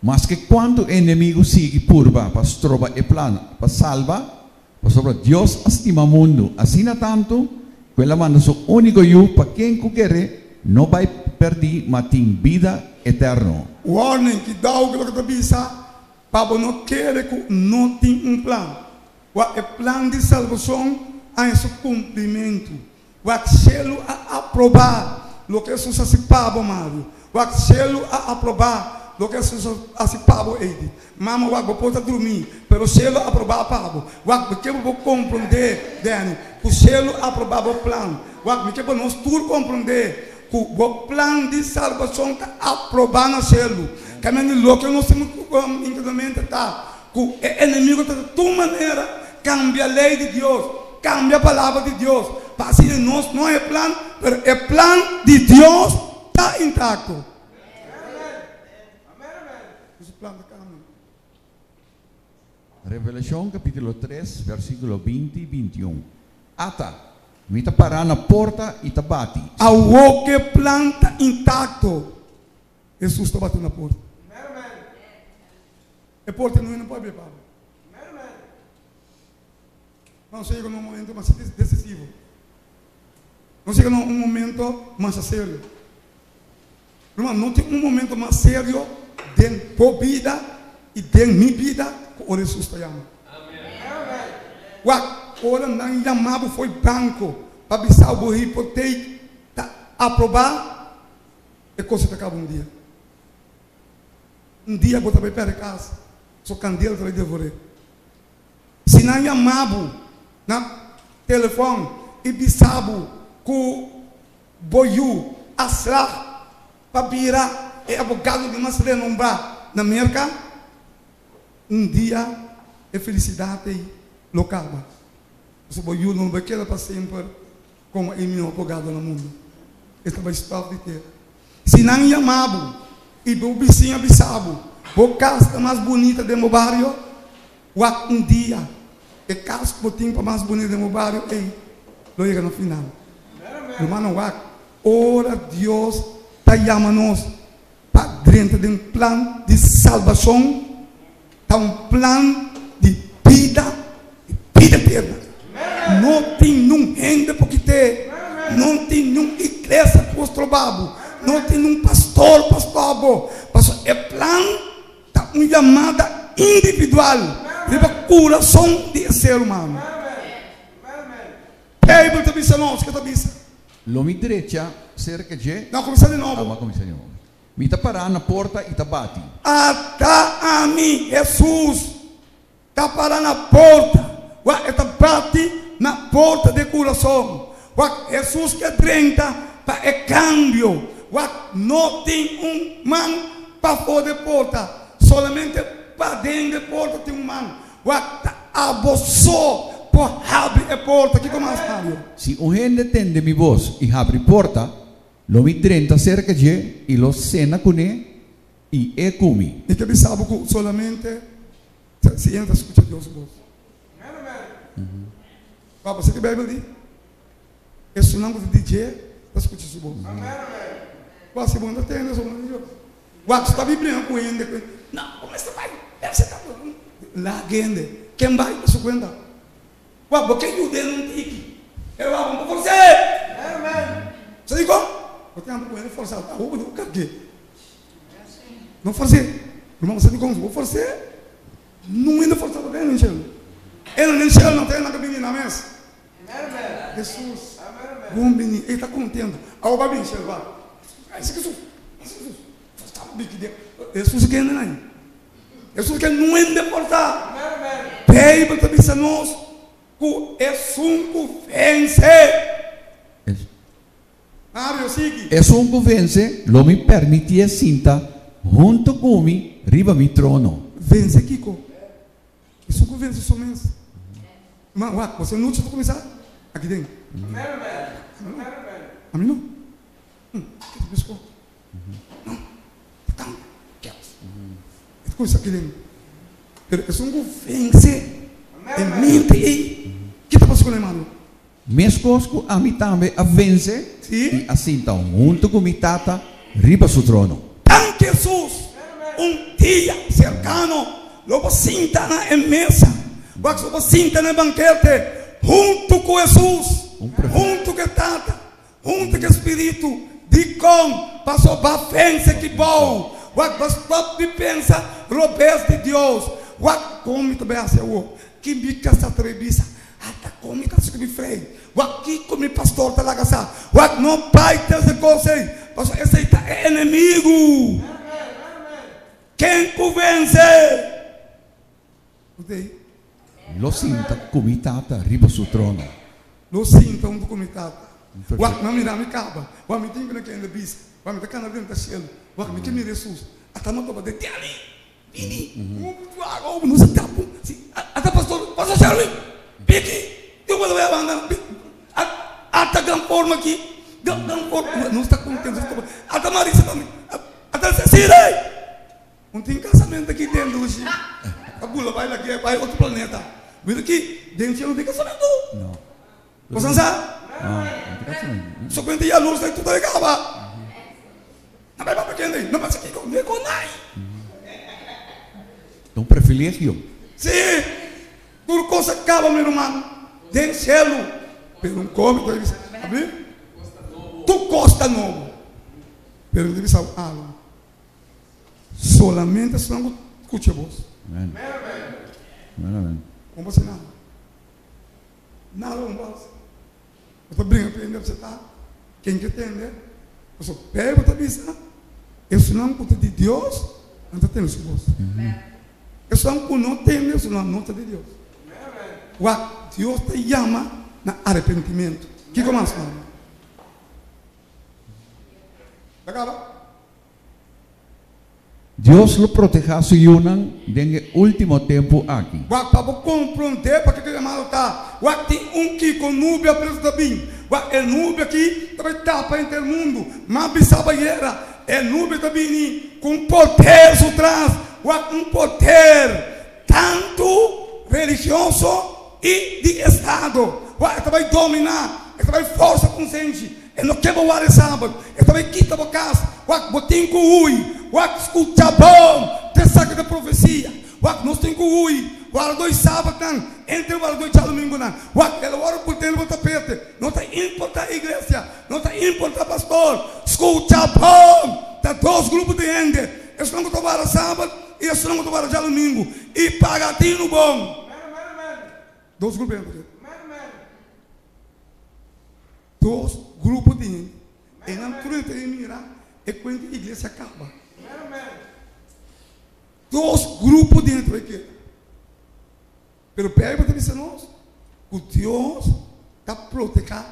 Maske kuantu e enemigu sigui purba pa stroba e plan pa salba, pasobra Dios a stima mundu asina tantu ku el a manda su úniko Yu pa ken ku kere no bai pèrdí ma tin bida eterno. Warning, Kidau ku loke ta bisa pa bo no kere ku no tin un plan. Wak e plan di salbashon a haña su kumplimentu. Wak shelu a aprobá. loke Hesus a hasi pa bo, Mario. Wak, shelu a aprobá loke Hesus a hasi pa bo, Edith. Mama, wak, bo por ta drumí, pero shelu a aprobá pa bo. Wak, mi ke bo por komprondé, Danny, ku shelu a aprobá bo plan. Wak, mi ke pa nos tur komprondé ku bo plan di salbashon ta aprobá na shelu. Kaminda di loke nos tin ku internamente ta ku e enemigo ta di tur manera kambia lei di Dios, kambia palabra di Dios, pa asina nos no e plan, pero e plan di Dios ta intakto. Su plan ta kambia. Revelashon kapítulo 3, versíkulo 20 i 21. Ata, mi ta pará na porta i ta bati. Awor ku e plan ta intakto, Hesus ta bati na porta. E porta no por abri pa bo. Nos a yega na un momento mas desisivo. Nos a yega na un momento mas serio. Ruman, no tin un momento mas serio den bo bida i den mi bida ku ora Hesus ta yama. Wak, ora nan yama bo fo'i banko pa bisa bo hipotek ta aprobá, e kos ta kaba un dia. Un dia bo ta bai pèrdè kas, so kandel ta bai devor'é. Si nan yama bo na telefòn i bisa bo ku bo yu a slag pa bira e abogado di mas renombrá na Merka, un dia e felisidat ei lo kaba. Pasobra bo yu no lo bai keda pa semper komo e mihó abogado na mundu. E ta bai stòp di tera. Si nan yama bo i bo bisiña bisa bo, bo kas ta mas bunita den bo bario, wak un dia e kas ku bo tin pa mas bunita den bo bario ei lo yega na final. Rumannan, wak ora Dios ta yama nos pa drenta den plan di salbashon, ta un plan di bida i bida eterna. No tin niun hende por kit'é, no tin niun iglesia por stroba bo, no tin niun pastor por stòp bo, pasobra e plan ta un yamada individual riba kurason di e ser humano. Beibel ta bisa nos, ke ta bisa? Lo mi drecha serka dje. No, kuminsá di nobo. Abo a kuminsá di nobo. Mi ta pará na porta i ta bati. Ata ami, Hesus, ta pará na porta. Wak, e ta bati na porta di e kurason. Wak, Hesus ke drenta pa e kambio. Wak, no tin un man pafó di e porta, solamente paden di e porta tin un man. Wak, ta abo so por habri e porta. Kiko mas, Mario? Si un hende tende mi bos i habri porta, lo mi drenta serka dje i lo sena kuné i e ku mi. Mi ke bisa bo ku solamente si hende ta skucha Dios su bos. Wak, bo sa ke Beibel di? Esunnan ku ta di dje ta skucha su bos. Wak, si bo no ta tende su bos di Dios. Wak, su ta biblia ku hende ku no, bo mester bai, mester ta laga hende. Ken bai pa su kuenta? Wak, bo ke yuda hende un tiki, pero wak, bo no por fors'é. Sa dikon? Bo tin hamber ku hende forsá, awor bo tin ku karg'é. No fors'é. Ruman, bo sa dikon? Si bo fors'é, nun hende forsá ta den shelu. Hende den shelu no ta hende ku bini nan mes. Hesus, bon bini. E ta kontentu. Awor bo a bini shelu, wak. Hesus, Hesus, Hesus ke hende nan. Hesus ke no hende porta. Beibel ta bisa nos ku esun ku vense. Mario, sigui. Esun ku vense, lo mi permitié sinta huntu ku mi riba mi trono. Vense kiko? Esun ku vense su mes. Ma wak, boso lucha ta kuminsá aki den. Ami no. Pero esun ku vense e mente ei, ke ta pasa ku nan, hermano? Meskos ku ami tambe a vense i a sinta huntu ku mi Tata riba su trono. Danki Hesus, un dia serkano lo bo sinta na e mesa, wak lo bo sinta na e bankete huntu ku Hesus, huntu ku e Tata. Huntu ku e spiritu, dikon pasobra vense ki bou? Wak bo stòp di pensa robes di Dios. Wak kon mi ta bai hasi awor? Ki mi ka sa ta bai bisa? Ata kon mi ta hasi ku mi frei? Wak kiko mi pastor ta laga sa. Wak no bai tras e kos ei, pasobra esei ta e enemigu. Ken ku vense? Bo ta ei? Lo sinta ku mi Tata riba su trono. Lo sinta huntu ku mi Tata. Wak, nan mira mi kaba. Wak, mi tin ku na kende bisa. Wak, mi ta kana drenta shelu. Wak, mi ke mira Hesus. Ata no topa den Dani! Bini! Wak, no sa tapu. Si, ata pastor, pastor Sherwin! Biki! Dios bo ta bai abanda. Ata gran forma aki. Gran, gran forma. Nos ta kontentu. Ata Marisa tambe. Ata Cecilia! Un tin casamentu aki den dushi ta bula bai laki bai otro planeta. Mira aki den cielo no tin casamentu. No. Bosan sa? No, no tin casamentu. So cuenta yalurs ta tur ta caba. Na bai papia kende, no pasa kiko, no e con nai. Ta un privilegio. Si, tur cos a caba mi ruman den cielo, pero un cos mi ta bisa, abi, tur cos ta nobo, pero mi ta bisa algo. Solamente esnan ku skucha bos. Amen. Amen, amen. Bon pa hasi nada. Nada bon pa hasi. Bo ta bringa pa hende apseptá. Ken ke tende? Pasobra Beibel ta bisa, Esunnan ku ta di Dios, nan ta tende su bos. Esunnan ku no tende, esunnan no ta di Dios. Wak, Dios ta yama na arepentimentu. Kiko mas, mama? Ta kaba? Dios lo protehá su yunan den e último tempu aki. Wak pa bo komprondé pa kiko yamado ta. Wak tin un kiko nubia pretu ta bin. Wak e nubia aki ta bai tapa henter mundu. Ma bisa bayera e nubia ta bini ku un poder su tras. Wak un poder tantu religioso i di estado. Wak e ta bai dominá, e ta bai forsa konsenshi. E no ke bo wak e sabat, e ta bai kita bo kas. Wak, bo tin ku hui. Wak, skucha bon, te saka de profesia. Wak, nos tin ku hui. Warda e sabatnan, entre warda e djadumingunan. Wak, el a wòrdu put'é riba tapete. No ta importá iglesia, no ta importá pastor. Skucha bon, ta dos grupo di hende, esnan ku ta warda sabat i esnan ku ta warda djadumingu. I paga tinu bon. Dos grupo di hende. Dos grupo di hende. E nan tur hende ta mira e kuenta di iglesia kaba. Dos grupo di hende ta bai keda. Pero Beibel ta bisa nos ku Dios ta proteha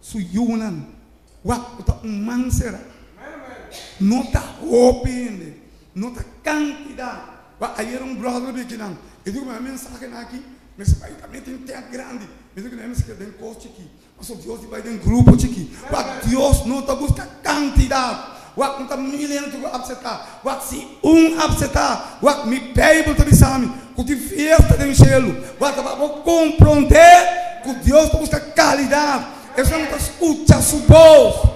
su yunan. Wak, ku ta un man sera. No ta hopi hende, no ta kantidat. Wak, ayer un brother a bin akinan, e di ku mi a mensahenan aki, mester bai tambe tin tent grandi. Mi di ku nan mester keda den kos chikí. Pasobra Dios di bai den grupo chikí. Wak, Dios no ta buska kantidat. Wak, no ta mil hende ku apseptá. Wak, si un apseptá. Wak, mi Beibel ta bisa mi ku tin fiesta den shelu. Wak, ta pa bo komprondé ku Dios ta buska kalidat. Esun ta skucha su bos.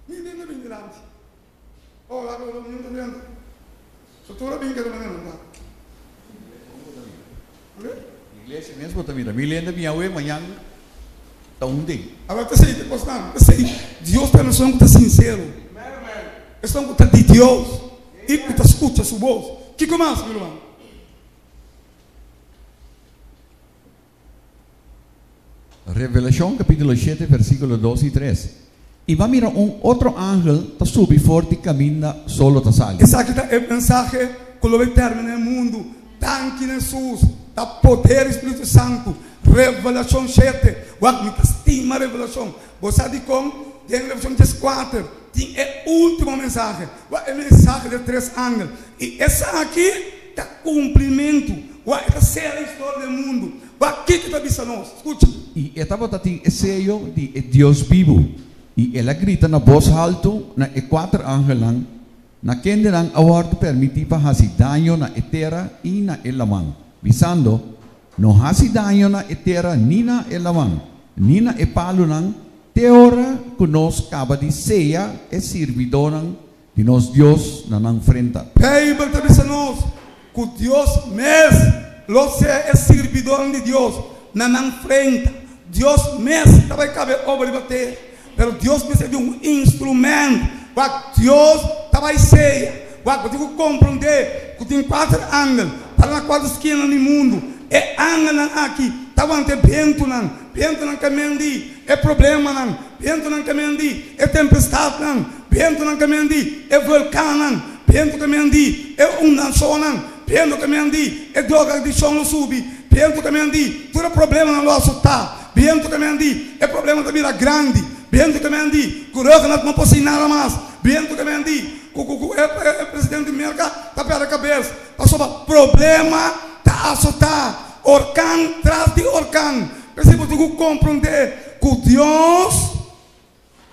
Mil hende bin dilanti. Oh, laga lo mi ta drenta. So tur a bin keda manera nan ta. Oke? Iglesia mes bo ta mira. Mi lenda mi awe, mañan ta un den. Awor ta esei ta kosnan. P'esei Dios ta esun ku ta sinsero. Esun ku ta di Dios i ku ta skucha su bos. Kiko mas, mi ruman? Revelashon kapítulo shete versíkulo dos i tres, I bo a mira un otro angel ta subi for di kaminda solo ta sali. Esaki ta e mensahe ku lo bai terminá e mundu. Danki na Hesus ta poder di Spiritu Santu. Revelashon shete. Wak, mi ta stima Revelashon. Bo sa dikon? Den Revelashon dieskuater tin e último mensahe. Wak, e mensahe di e tres angel. I esaki ta kumplimentu. Wak, e ta sera historia di e mundu. Wak kiko ta bisa nos. Skucha. I e tabata tin e seyo di e Dios bibu, i el a grita na bos haltu na e kuater angelnan, na kendenan a wòrdu permití pa hasi daño na e tera i na e laman, bisando, No hasi daño na e tera ni na e laman, ni na e palunan, te ora ku nos kaba di seya e sirbidónan di nos Dios na nan frenta. Beibel ta bisa nos ku Dios mes lo sea e sirbidónan di Dios na nan frenta. Dios mes ta bai kaba e obra riba tera, pero Dios mester di un instrumènt pa Dios ta bai sea. Wak, bo tin ku komprondé ku tin kuater angel para na kuater skina di mundu. E angelnan aki. ta wanta e bientunan, bientunan ke mendi e problemanan, bientunan ke mendi e tempestatnan, bientunan ke mendi e volkannan, bientu ke mendi e undashonnan, bientu ke mendi e drogadikshon lo subi, bientu ke mendi tur e problemanan lo asotá, bientu ke mendi e problema ta bira grandi, bientu ke mendi ku Rhuggenaath no por si nada mas, bientu ke mendi ku ku ku e presidente di Merka ta pèrdè kabes pasobra problema ta asotá orkan tras di orkan. P'esei bo tin ku komprondé ku Dios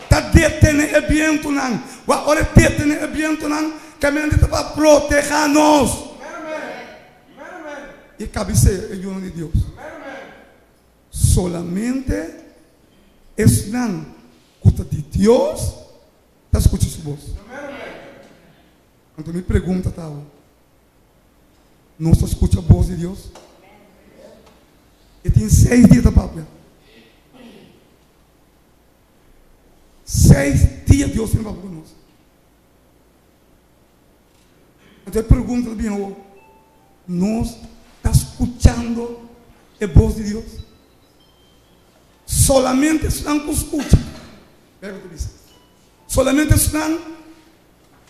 ta detené e bientunan. Wak ora e detené e bientunan, kaminda ta pa protehá nos. I kabisea e yunan di Dios. Solamente esnan ku ta di Dios ta skucha su bos. Anto mi pregunta ta awo, nos ta skucha bos di Dios? E tin seis dia ta papia. Seis dia Dios tin papia ku nos. Anto e pregunta ta bin awo, nos ta skuchando e bos di Dios? Solamente esnan ku skucha, Beibel ta bisa, solamente esnan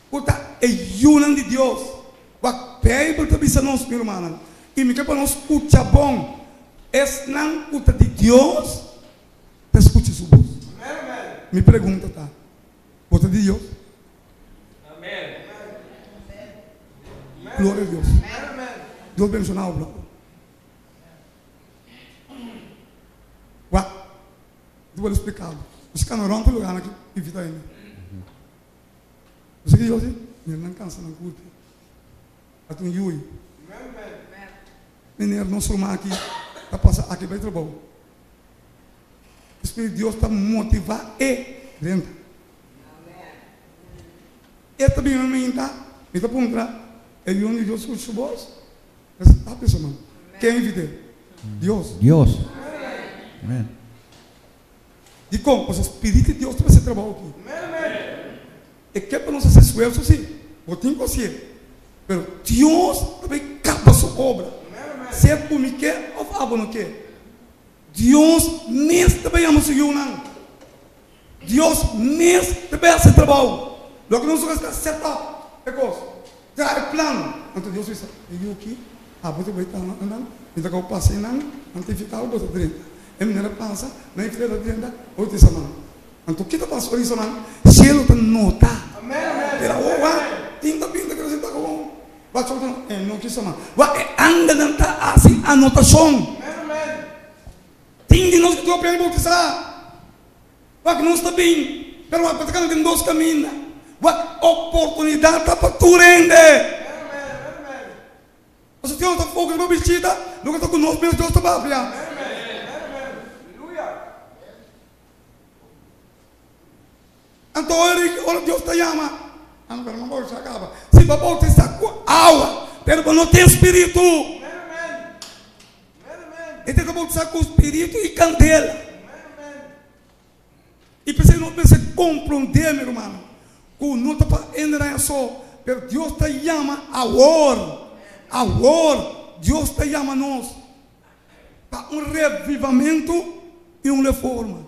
ku ta e yunan di Dios. Wak Beibel ta bisa nos, mi rumannan, i mi ke pa nos skucha bon, esnan ku ta di Dios ta skucha su bos. Mi pregunta ta, bo ta di Dios? Gloria a Dios. Dios bendiciona bo, brother. Wak, mi por explica bo. Nos cana rond e lugar aki invita hende. Bo sa kico si? Meneer nan cansa nan curpi. A tin yui. Meneer nos ruman aki ta pasa aki bay trabou. Espiritu di Dios ta motiva e drenta. E ta bini minta, mi ta puntra, e yun di Dios scucha su bos? Ta pensa man. Ken invit'é? Dios. Dios. Amen. Dikon? Pasobra Spiritu di Dios ta hasi e trabou aki. E ke pa nos hasi esfuerso, sí, bo tin ku hasié. Pero Dios ta bai kaba su obra, sea ku mi ke òf abo no ke. Dios mes ta bai yama su yunan. Dios mes ta bai hasi e trabou. Loke nos a hasi ta set up e kos, traha e plan. Anto Dios bisa, E yu aki, abo ta bai ta nan, mi ta kaba pasa einan, nan ta invitá bo, bo ta drenta. E manera pasa, nan invitá ta drenta, bo ta hisa man. Anto ki ta pasa ora hisa man? Cielo ta nota. Pero awor wak, tin ta bin ta kere sinta ku bo. Wak so ta, e no kisa man. Wak e angelnan ta hasi anotashon. Tin di nos ku ta papia di bautisá. Wak nos ta bin, pero wak bo ta kana den dos kaminda. Wak oportunidat ta pa tur hende. Pasobra Dios ta fokus riba bishita, loke ta ku nos mes Dios ta papia. Anto ora Dios ta yama, ah pero no bautisá kaba. Si bo bautisá ku awa, pero bo no tin spiritu. E ta bautisá ku spiritu i kandela. I p'esei nos mester komprondé, mi rumannan, ku no ta pa hende so, pero Dios ta yama awor, awor Dios ta yama nos pa un revivamentu i un reforma,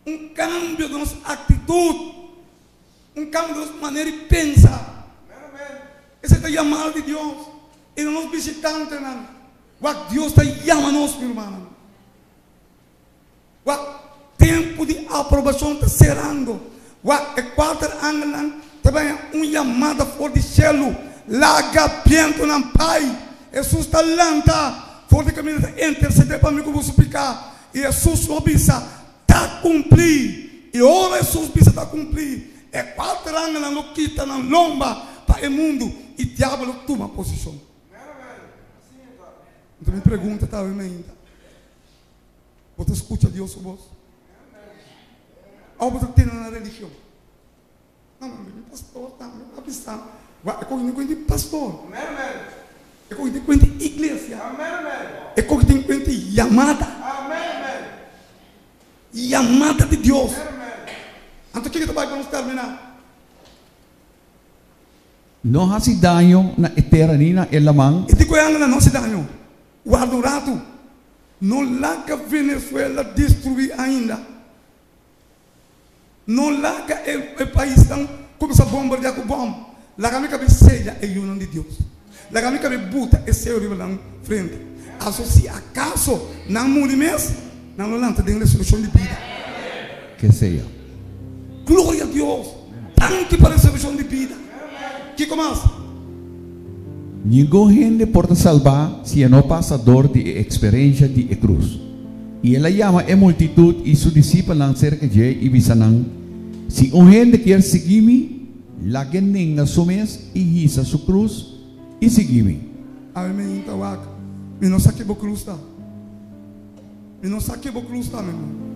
un kambio di nos aktitut, un kambio di nos manera di pensa. Esei ta yamada di Dios. I na nos bishitantenan, wak Dios ta yama nos, mi rumannan. Wak, tempu di aprobashon ta serando. Wak, e kuater angelnan ta baña un yamada for di shelu, Laga bientunan bai! Hesus ta lanta for di kaminda ta intersedé pa mi ku boso piká. I Hesus lo bisa, Ta kumplí! I ora Hesus bisa ta kumplí, e kuater angelnan lo kita nan lomba pa e mundu i diabel lo tuma posishon. Anto mi pregunta ta awe mainta, Bo ta skucha Dios su bos? Òf bo ta tene na religion? No, mi pastor tambe a bisa, Wak, e koki tin kuenta di pastor. E koki tin kuenta di iglesia. E koki tin kuenta di yamada. Yamada di Dios. Anto kiko ta bai pa nos terminá? No hasi daño na e tera ni na e laman. E di ku e angelnan, No hasi daño. Warda un ratu. No laga Venezuela destruí ainda. No laga e paisnan kuminsá bombardiá ku bòm. Laga mi kabe seya e yunan di Dios. Laga mi kabe buta e seyo riba nan frente. Aso si akaso nan muri mes, nan lo lanta den resurekshon di bida. Ke sea. Gloria a Dios! Danki pa resurekshon di bida. Kiko mas? Ningun hende por ta salbá si e no pasa dor di e eksperensha di e krus. I el a yama e multitut i su disipelnan serka dje i bisa nan, Si un hende kier sigui mi, lag'é nenga su mes i hisa su krus i sigui mi. Awe mi ainda ta wak, mi no sa ke bo krus ta. Mi no sa ke bo krus ta, mi hermano.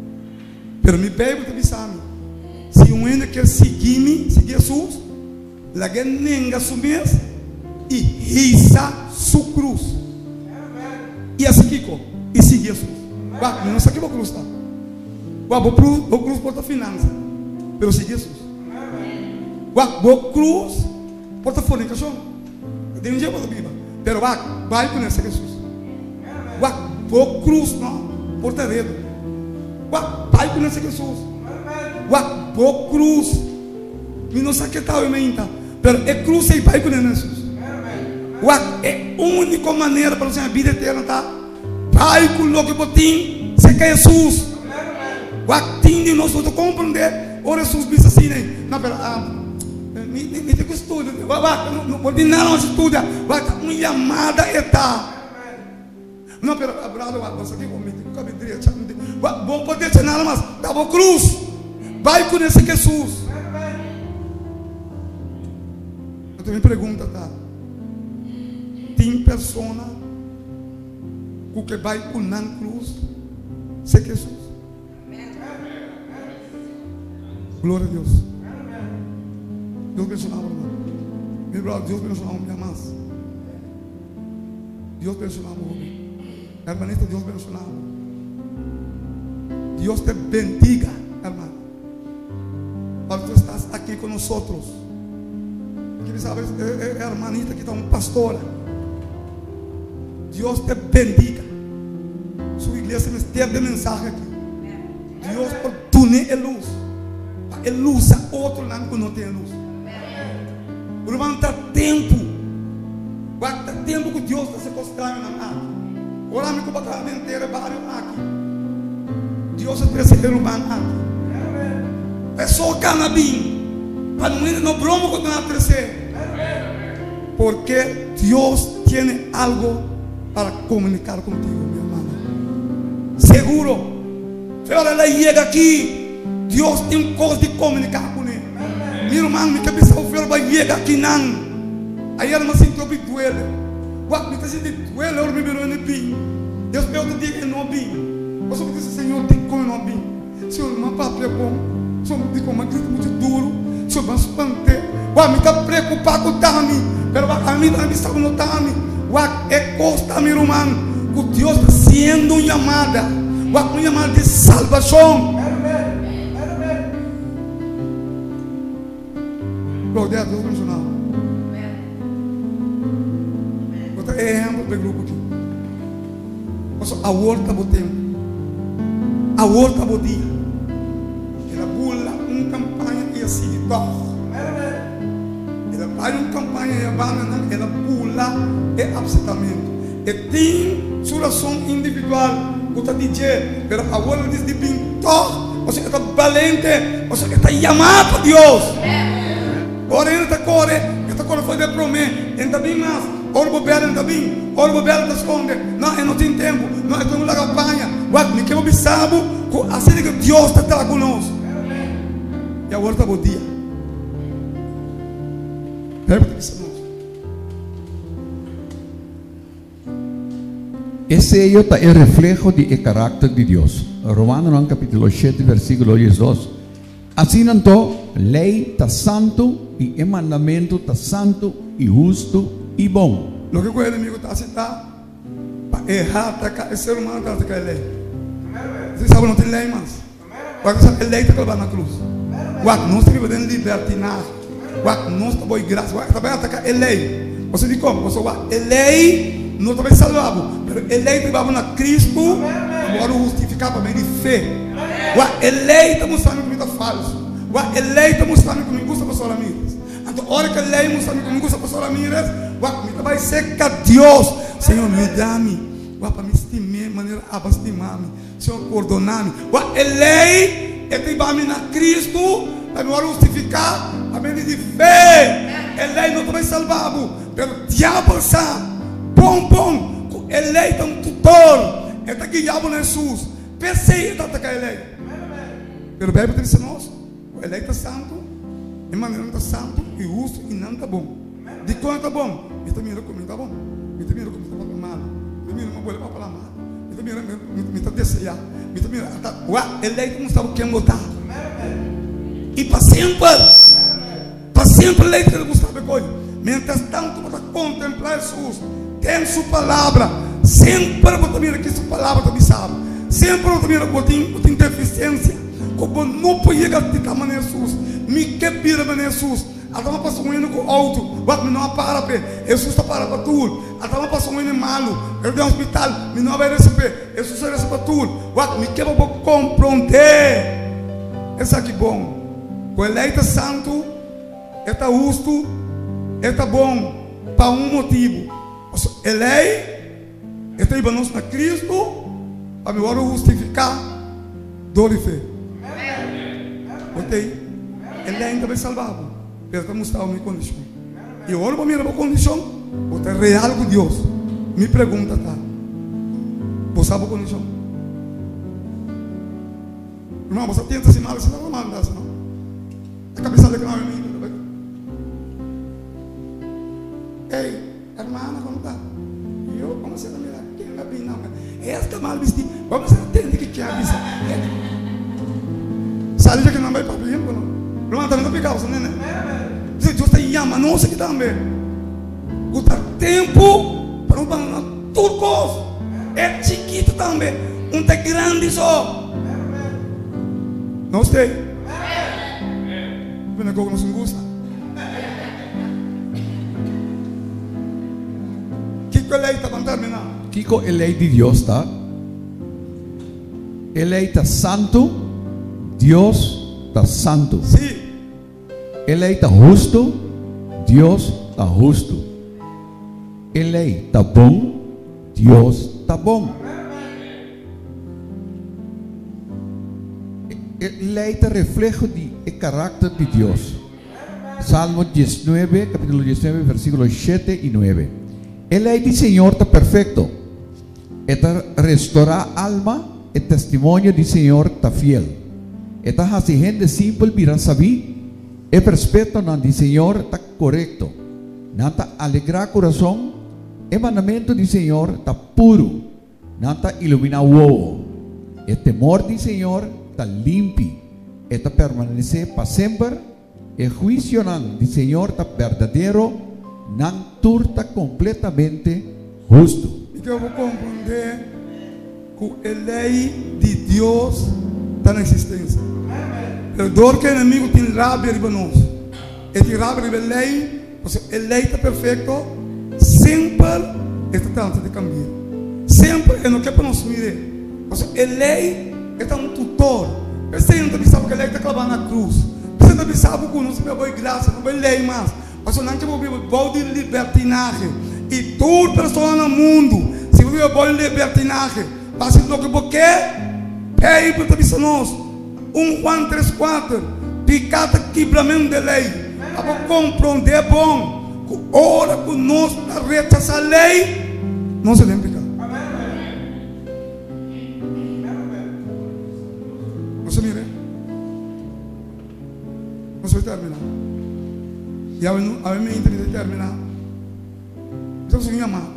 Pero mi Beibel ta bisa mi, si un hende kier sigui mi, sigui Hesus, lag'é nenga su mes i hisa su krus. I hasi kiko? I sigui Hesus. Wak, mi no sa ke bo krus ta. Wak, bo krus, bo krus por ta finansa, pero sigui Hesus. Wak, bo krus por ta fornikashon. Den dje bo ta biba, pero wak, bai ku nese Hesus. Wak, bo krus no por ta redu. Wak, bai ku nese Hesus. Wak, bo krus, mi no sa ke ta awe mainta, pero e krus ei bai ku nene Hesus. Wak, e úniko manera pa nos haña bida eterno ta bai ku loke bo tin serka Hesus. Wak, tin di nos no ta komprendé ora Hesus bisa asina ei. No, pero Mi mi tin ku studia. Wak, no por tin nada mas studia. Wak, ta un yamada e ta. No, pero brother, wak, bo sa kiko mi tin ku kabe drecha. Wak, bo por drecha nada mas. Ta bo krus. Bai ku nese Jesus. Anto mi pregunta ta, tin persona ku ke bai ku nan krus se Jesus? Gloria a Dios. Dios bendiciona bo, hermano. Mi brother, Dios bendiciona bo un bia mas. Dios bendiciona bo, hopi. Hermanita, Dios bendiciona bo. Dios te bendiga, hermano. Para tú estás aquí con nosotros. Quién sabe, hermanita, que está un pastora. Dios te bendiga. Su iglesia mester de mensahe aki. Dios por dune e luz. Pa e lusa otronan ku no tin luz. Ruman ta tempu. Wak ta tempu ku Dios ta sekostrá nan aki. Ora mi ku baka den tera bario aki. Dios a trese e ruman aki. Peso kana bin. Pa no broma ku nan a trese. Porque Dios tiene algo para comunicar contigo, mi hermana. Seguro. Fe ora el a yega aki, Dios tin cos di comunica cune. Mi hermano, mi ta bisa bo fe ora bo a yega aki nan. Ayer mi a sinti hopi duele. Wak, mi ta sinti duele ora mi mira e bin. Despues otro dia e no bin. Pasobra mi ta bisa, Señor, dikon e no bin? Señor, mi a papia bon. Señor, dikon mi a grita muchu duru? Señor, mi a spant'é. Wak, mi ta preokupá ku ta mi, pero wak, ami ta bisa ku no ta mi. Wak, e kos ta, mi ruman, ku Dios ta hasiendo un yamada. Wak, un yamada di salbashon. Gloria a Dios bendishoná bo. Bo ta e ehèmpel pa e grupo aki. Pasobra awor ta bo tempu. Awor ta bo dia. El a bula un kampaña i a sigui tòg. El a bai un kampaña i a banda nan, el a bula e apsetamentu. E tin su rason individual ku ta di dje, pero awor el disidi bin tòg pasobra e ta balente, pasobra e ta yamá pa Dios. Ora hende ta kore, e ta kore for di e promé, e no ta bin mas. Ora bo bèl, e no ta bin. Ora bo bèl, e ta skonde. No, e no tin tempu. No, e ta un laga paña. Wak, mi ke bo bisa bo ku asina ku Dios ta traha ku nos. I awor ta bo dia. Beibel ta bisa nos. E seyo ta e refleho di e karakter di Dios. Romanonan kapítulo shete versíkulo diesdos. Asina anto, lei ta santu i e mandamentu ta santu i hustu i bon. Loke ku e enemigu ta hasi ta pa e hataka e ser humano ta hataka e lei. Esei sa bo no tin lei mas. Wak sa e lei ta klabá na krus. Wak nos ta biba den libertinahe. Wak nos ta boi grasia. Wak ta bai ataka e lei. Pasobra dikon? Pasobra wak e lei no ta bai salba bo. Pero e lei ta hiba bo na Kristu pa bo wòrdu hustifiká pa medio di fe. Wak, e lei ta mustra mi ku mi ta falsu. Wak, e lei ta mustra mi ku mi gusta Pastor Ramirez. Anto ora ku e lei mustra mi ku mi gusta Pastor Ramirez, wak, mi ta bai serka Dios. Señor, yuda mi. Wak, pa mi stim'é manera abo a stima mi. Señor, pordona mi. Wak, e lei e ta hiba mi na Kristu pa mi wòrdu hustifiká pa medio di fe. E lei no ta bai salba bo, pero diabel sa bon bon ku e lei ta un tutor, e ta guia bo na Hesus. P'esei e ta ataká e lei. Pero Beibel ta bisa nos ku e lei ta santu, e maneranan ta santu i hustu i nan ta bon. Dikon e ta bon? Mi ta mira ku mi ta bon. Mi ta mira ku mi ta papia malu. Mi ta mira mi abuela papia malu. Mi ta mira, mi ta deseá, mi ta mira ata wak e lei ta mustra bo ken bo ta. I pa semper, pa semper lei ta keda mustra bo e koi. Mientras tantu bo ta kontemplá Hesus den su palabra, semper bo ta mira ke su palabra ta bisa bo. Semper bo ta mira ku bo tin, bo tin defisiensia, ku bo no por yega di ta manera Hesus. Mi ke bira manera Hesus. Ata bo pasa un hende ku outo, wak mi no a para p'e, Hesus ta para pa tur. Ata bo pasa un hende malu, pero den hospital, mi no a bai resa p'e, Hesus a resa pa tur. Wak, mi ke pa bo komprondé esaki bon, ku e lei ta santu, e ta hustu, e ta bon pa un motibu, pasobra e lei e ta hiba nos na Kristu pa mi wòrdu hustifiká dor di fe. Bo tei? E lei no ta bai salba bo, pero ta mustra bo mi kondishon. I ora bo mira bo kondishon, bo ta real ku Dios. Mi pregunta ta, Bo sa bo kondishon? Ruman, bo sa tenta si mal, si ta mal, no? A kabesa lek na mi. Ey, hermana, como ta? Yo, como se mira, ken a bin nan? Esta mal bisti, vamos a tende que ken a bisa. Sali de que nan bai papia limpo, no? Ruman, tambe ta pecado, sa nene. Dice, Dios ta yama nos aki tambe. Ku ta tempo pa nos bandona tur kos. E chikito tambe, un ta grandi so. Nos te? Bena gogo nos gusta. Kiko e lei ta ban terminá? Kiko e lei di Dios ta? E lei ta santu, Dios ta santu. Sí. E lei ta hustu, Dios ta hustu. E lei ta bon, Dios ta bon. E lei ta refleho di e karakter di Dios. Salmo diesnuebe, capítulo diesnuebe, versículo shete i nuebe. E lei di Señor ta perfecto, e ta restorá alma, e testimonio di Señor ta fiel. E ta hasi hende simpel bira sabí, e perspetonan di Señor ta korekto, nan ta alegrá kurason, e mandamentu di Señor ta puru, Nan ta iluminá wowo. E temor di Señor ta limpi, e ta permanesé pa semper, e huisionan di Señor ta berdadero, nan tur ta kompletamente hustu. Mi ke bo komprondé ku e lei di Dios ta na eksistensia. Pero dor ku e enemigu tin rabia riba nos, e tin rabia riba e lei. Pasobra e lei ta perfekto, semper e ta trata di kambia. Semper e no ke pa nos mir'é. Pasobra e lei e ta un tutor. P'esei no ta bisa bo ku e lei ta klabá na krus. P'esei no ta bisa bo ku nos mester bai grasia, no bai lei mas. Pasobra nan ke bo biba bou di libertinahe. I tur persona na mundu, si bo biba bou di libertinahe, pa hasi loke bo ke, Beibel ta bisa nos. Un Juan tres kuater, Piká ta kibramentu di e lei. Pa bo komprondé bon ku ora ku nos ta rechasá lei, nos ta den piká. Nos a mira? Nos bai terminá. I awe awe mente mi ta terminá. Mi ta hasi un yamada.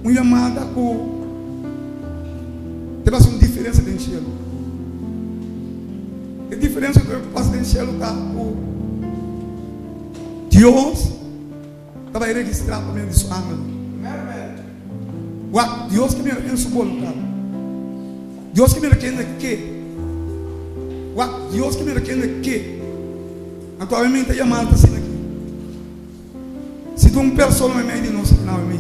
Un yamada ku ta hasi un diferensia den shelu. E diferensia ku ta pasa den shelu ta ku Dios ta bai registrá pa medio di su angelnan. Wak, Dios ke mira den su boluntat. Dios ke mira kende ke. Wak, Dios ke mira kende ke. Anto awe mi ta yamá ta asina aki. Si tin un persona meimei di nos aki awe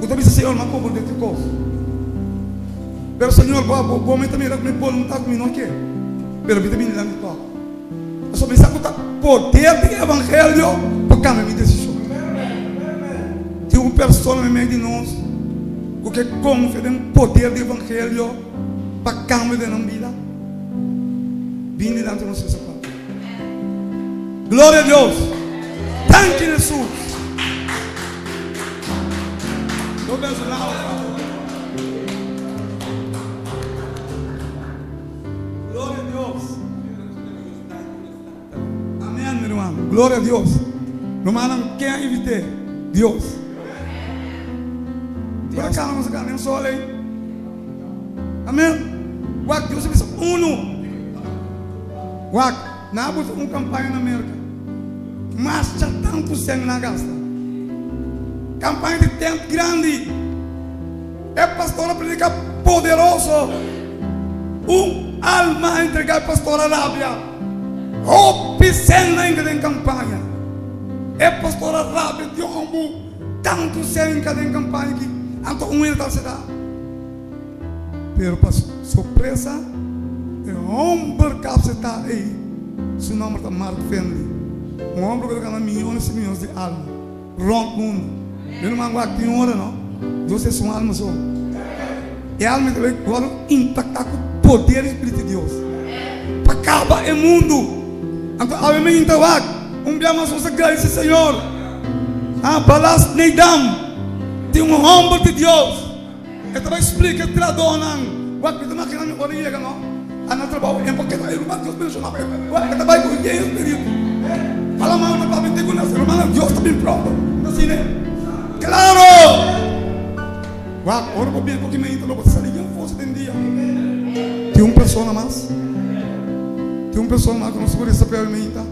ku ta bisa, Señor, mi a komprondé tur kos, pero Señor, bo bo bo mi ta mira ku mi boluntat mi no ke, pero mi ta bini dilanti tòg. Pasobra mi sa ku ta poder di evangelio pa kambia mi desishon. Tin un persona meimei di nos ku ke konfia den poder di evangelio pa kambia den nan bida? Bini dilanti nos resa pa. Gloria a Dios. Danki Jesus. Dios bensonado. Gloria a Dios. Amén, mi hermano. Gloria a Dios. Hermano, ¿quién invité? Dios. Por acá no se gana un sol ahí. Amén. Wak, Dios es uno. Wak, nan a buska un kampaña na Merka. Masha tantu sèn nan a gasta. Kampaña di tènt grandi. E pastor a prediká poderoso. Un alma a entregá e pastor a rabia. Hopi sèn nan hinka den kampaña. E pastor a rabia, Dios mi, tantu sèn hinka den kampaña aki, anto un hende ta asetá. Pero pa sorpresa, e homber ku a aceptá ei, su nomber ta Mark Finley. Un homber ku ta gana miyones i miyones di alma rònt mundu. Mi ruman wak tin ora no, Dios es un alma so. E alma ta bai wòrdu impaktá ku poder di Spiritu di Dios pa kaba e mundu. Anto awe mi hinta wak un bia mas nos a gradisé Señor. Ah, Balas Neidam tin un homber di Dios. E ta bai splika e trahadónan. Wak, mi ta makina mi ora yega no a nan trabou en por keda e ruman Dios menshona pa e. Wak, e ta bai ku yen espiritu. Fala mal ta papia te ku nan rumannan Dios ta bin pronto. Ta asina e? Klaro! Wak, ora bo bin ku ki meinta lo bo ta sali yen forsa den dia. Tin un persona mas? Tin un persona mas ku nos por resa p'e meinta?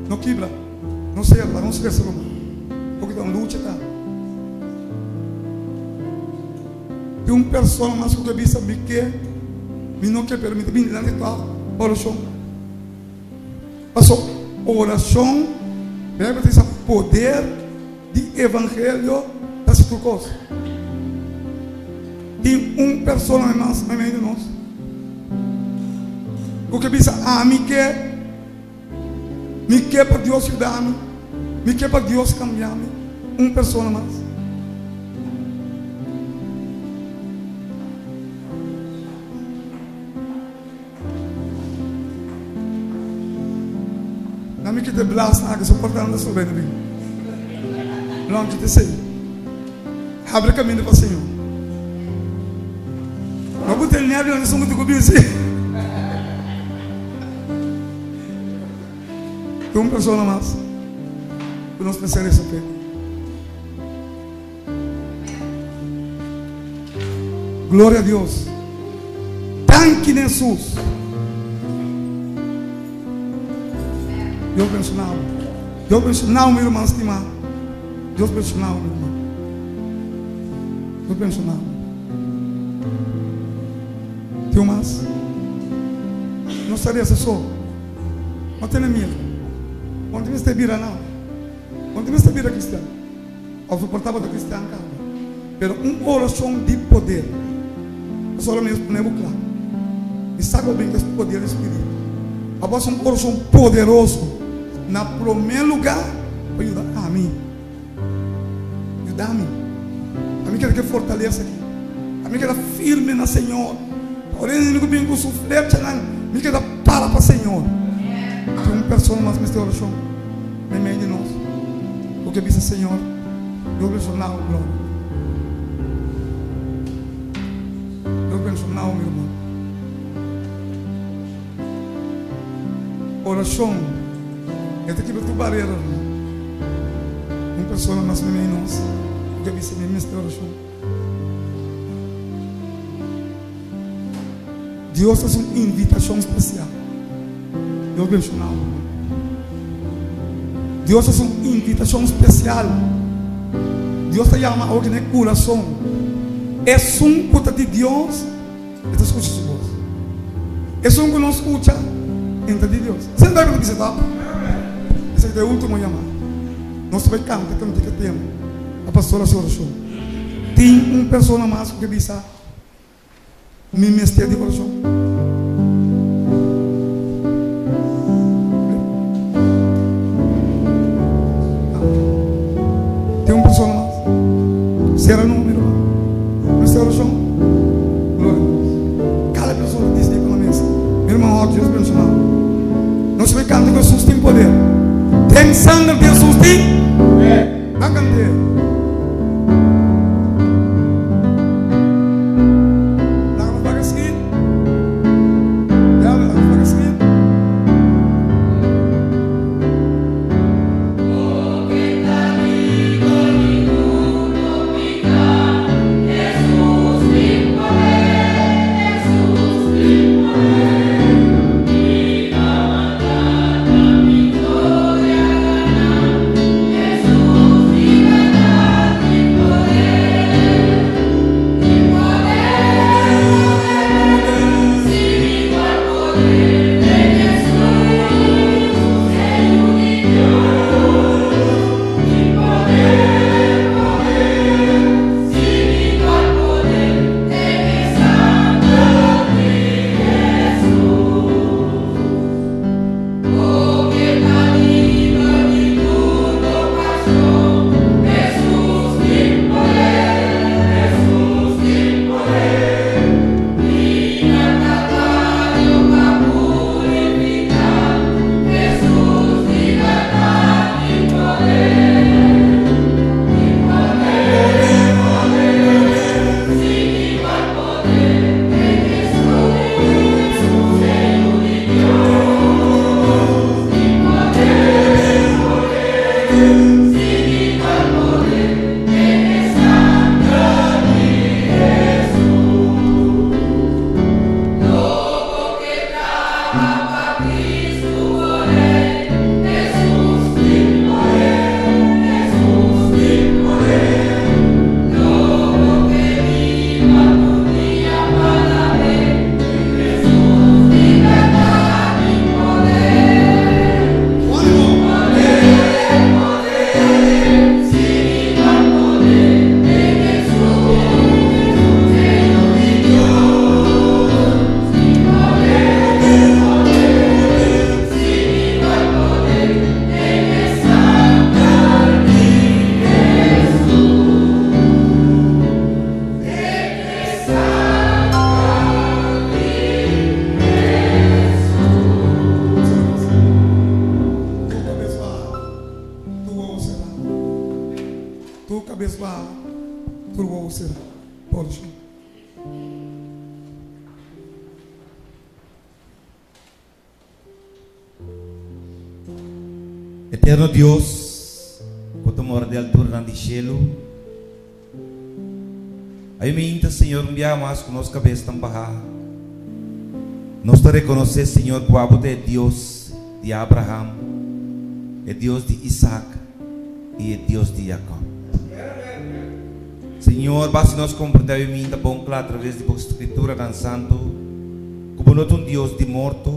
No kibra. No sea pa nos resa ruman, porque ta un lucha ta. Tin un persona mas ku ta bisa mi ke, mi no ke pero mi ta bini dilanti di tòg pa orashon. Paso orashon, Bijbel ta bisa poder di evangelio ta hasi tur kos. Tin un persona mas meimei di nos ku ke bisa ami ke. Mi ke pa Dios yuda mi. Mi ke pa Dios kambia mi un persona mas. Na mi kita e blas na aki soportando ta sobe na bin. Lo kita esei. Habri kaminda pa Señor. No bo ten nervio na esun ku ta ku bisi. Tin un persona mas ku nos mester resa p'e. Gloria a Dios. Danki na Hesus. Dios benshoná bo. Dios benshoná bo, mi ruman stimá. Dios benshoná bo, mi ruman. Dios benshoná bo. Tin un mas? Nos ta resa so. No tene miedu. Bo no tin mester bira nada. Bo no tin mester bira cristian. Of bo por tabata cristian caba. Pero un oracion di poder. Pasobra mi a pone bo cla. Mi sa cu bo bin cu es poder di Spiritu. Abo haci un oracion poderoso. Na prome lugar pa yuda ami. Yuda mi. Ami keda ku e fortalesa aki. Ami keda firme na Señor. Ora e enemigu bin ku su flechanan, mi keda para pa Señor. Tin un persona mas mester orashon meimei di nos ku ke bisa, Señor, Dios benshoná bo, bròder. Dios benshoná bo, mi ruman. Orashon e ta kibra tur barera, ruman. Un persona mas meimei nos ku ke bisa, Mi mester orashon. Dios ta haci un invitacion special. Dios bendiciona bo, ruman. Dios ta haci un invitacion special. Dios ta yama awo den e curason. Esun cu ta di Dios, e ta scucha su voz. Esun cu no scucha, e no ta di Dios. Asina Bijbel ta bisa, ta? Esaki ta e último yamá. Nos ta bai kanta kantika tema. A pastor hasi orashon. Tin un persona mas ku ke bisa, Mi mester di orashon? Tin un persona mas? Sera no, mi ruman. Mester orashon? Gloria a Dios. Kada persona disdi ku na mesa. Mi ruman Jorge, Dios benshoná bo. Nos bai kanta ku Hesus tin poder. Den sanger di Hesus tin. Ban kant'é. Laga nos laga skit. Ya, laga nos laga skit. Tu kabes baha, tur wowo será. Tu kabes baha, tur wowo será. Porshon. Eterno Dios, ku ta mora den alturanan di shelu, Ai minta, Señor, un biaha mas ku nos kabes tan bahá. Nos ta rekonosé, Señor, ku abo ta e Dios di Abraham, e Dios di Isaac i e Dios di Jacob. Señor, basta nos komprendé awe minta bon kla atraves di bo Skrituranan Santu ku bo no ta un Dios di morto,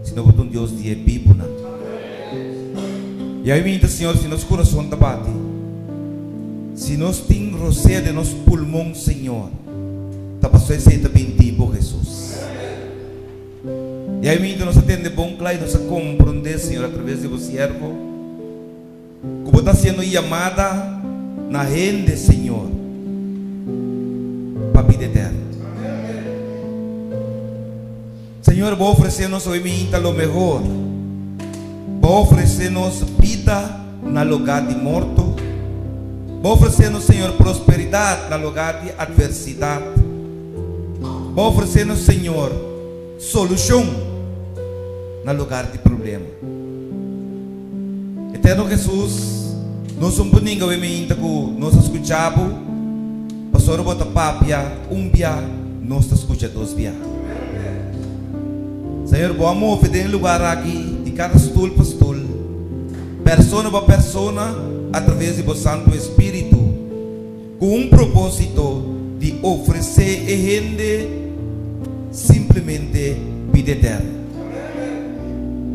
sino bo ta un Dios di e bibunan. I awe minta, Señor, si nos kurason ta bati, si nos tin rosea den nos pulmon, Señor, ta pasobra esei ta bin di bo, Hesus. I awe minta nos a tende bon kla i nos a komprendé, Señor, atraves di bo siervo, Ku bo ta hasiendo yamada na hende, Señor, pa bida eterno. Señor, bo ofresé nos hoy miinta lo mehor. Bo ofresé nos bida na lugá di morto. Bo ofresé nos, Señor, prosperidat na lugá di atversidat. Bo ofresé nos, Señor, solushon na lugar di problema. Eterno Jesus, nos un puninga awe mainta ku nos a skucha bo, pasobra bo ta papia un bia, nos ta skucha dos bia. Señor, bo a move den e lugar aki di kada stul pa stul, persona pa persona, atraves di bo Santu Espiritu, ku un propósito di ofresé e hende simplemente bida eterno.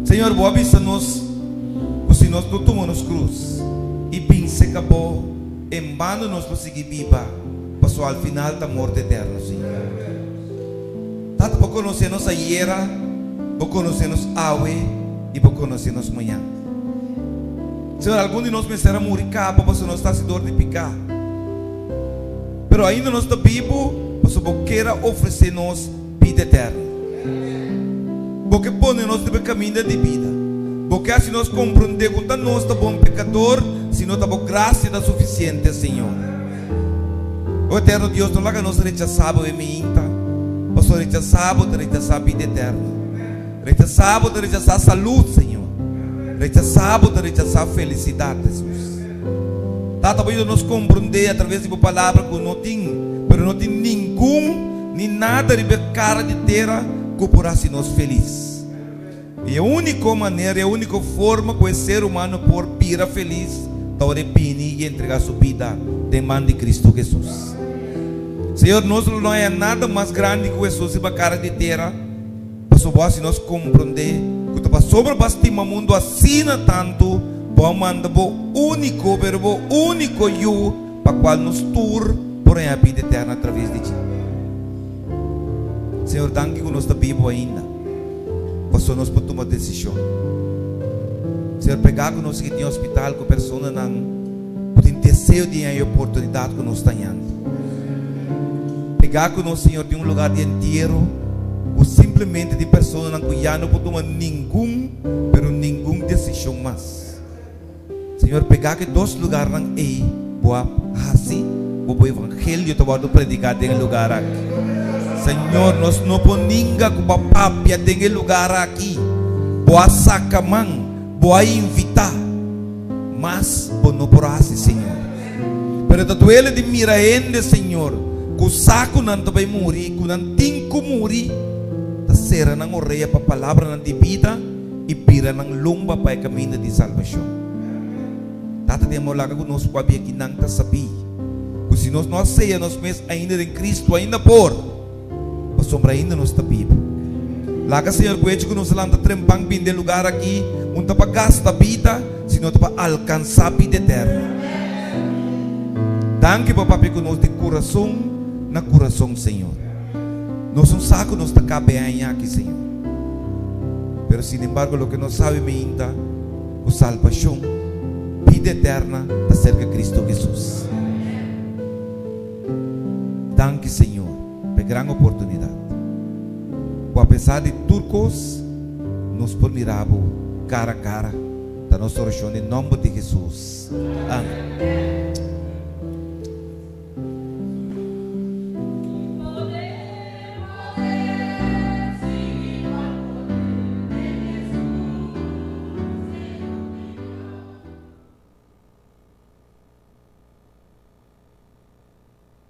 Señor, bo a bisa nos ku si. nos no tuma nos krus i bin serka Bo, en bano nos lo sigui biba, pasobra al final ta morto eterno, Señor. Tata, Bo konosé nos ayera, Bo konosé nos awe i Bo konosé nos mañan. Señor, algun di nos mester a muri kaba pasobra nos ta hasi dor di piká. Pero ainda nos ta bibu pasobra Bo kier a ofresé nos bida eterno. Bo ke pone nos riba e kaminda di bida. Bo ke hasi nos komprondé ku ta nos ta bon pekador, sino ta Bo grasia ta sufisiente, Señor. O Eterno Dios, no laga nos rechasá Bo e miinta, pasobra rechasá Bo ta rechasá bida eterno. Rechasá Bo ta rechasá salud, Señor. Rechasá Bo ta rechasá felisidat, Hesus. Tata, Bo yuda nos komprondé atraves di Bo Palabra ku no tin, pero no tin ningun ni nada riba e kara di tera ku por hasi nos felis. I e úniko manera, e úniko forma ku e ser humano por bira felis ta ora e bini i entregá su bida den man di Kristu Hesus. Señor, nos lo no haña nada mas grandi ku Hesus riba kara di tera, Pasobra bo hasi nos komprondé ku ta pasobra bo a stima mundu asina tantu, bo a manda bo úniko, pero bo úniko Yu, pa kual nos tur por haña bida eterno atraves di dje. Señor, danki ku nos ta bibu ainda, pasobra nos por tuma desishon. Señor, pegá ku nos aki den hospital ku personanan ku tin deseo di haña e oportunidat ku nos ta hañando. Pegá ku nos, Señor, den un lugar di entiero ku simplemente tin personanan ku ya no por tuma ningun, pero ningun desishon mas. Señor, pegá ku e dos lugarnan ei bo a hasi ku bo evangelio ta wòrdu prediká den e lugar aki. Señor, nos no por ninga ku bo a papia den e lugar aki. Bo a saka man, bo a invitá. Mas bo no por hasi, Señor. Pero ta duele di mira hende, Señor, ku sa ku nan ta bai muri, ku nan tin ku muri, ta sera nan orea pa palabranan di bida i bira nan lomba pa e kaminda di salbashon. Tata di amor, laga ku nos ku a bia ki nan ta sabí ku si nos no a seya nos mes ainda den Kristu, ainda por, pasobra ainda nos ta bibu. Laga, Señor, ku echo ku nos a lanta trempan bin den lugar aki, un ta pa gasta bida, sino ta pa alkansá bida eterno. Danki pa papia ku nos di kurason na kurason, Señor. Nos no sa ku nos ta kabe aña aki, Señor. Pero sinembargo loke nos sabe meinta ku salbashon, bida eterna ta serka Kristu Hesus. Danki Señor pa e gran oportunidat ku apesar di tur kos nos por mira bo kara kara. Ta nos orashon den nomber di Hesus. Amen.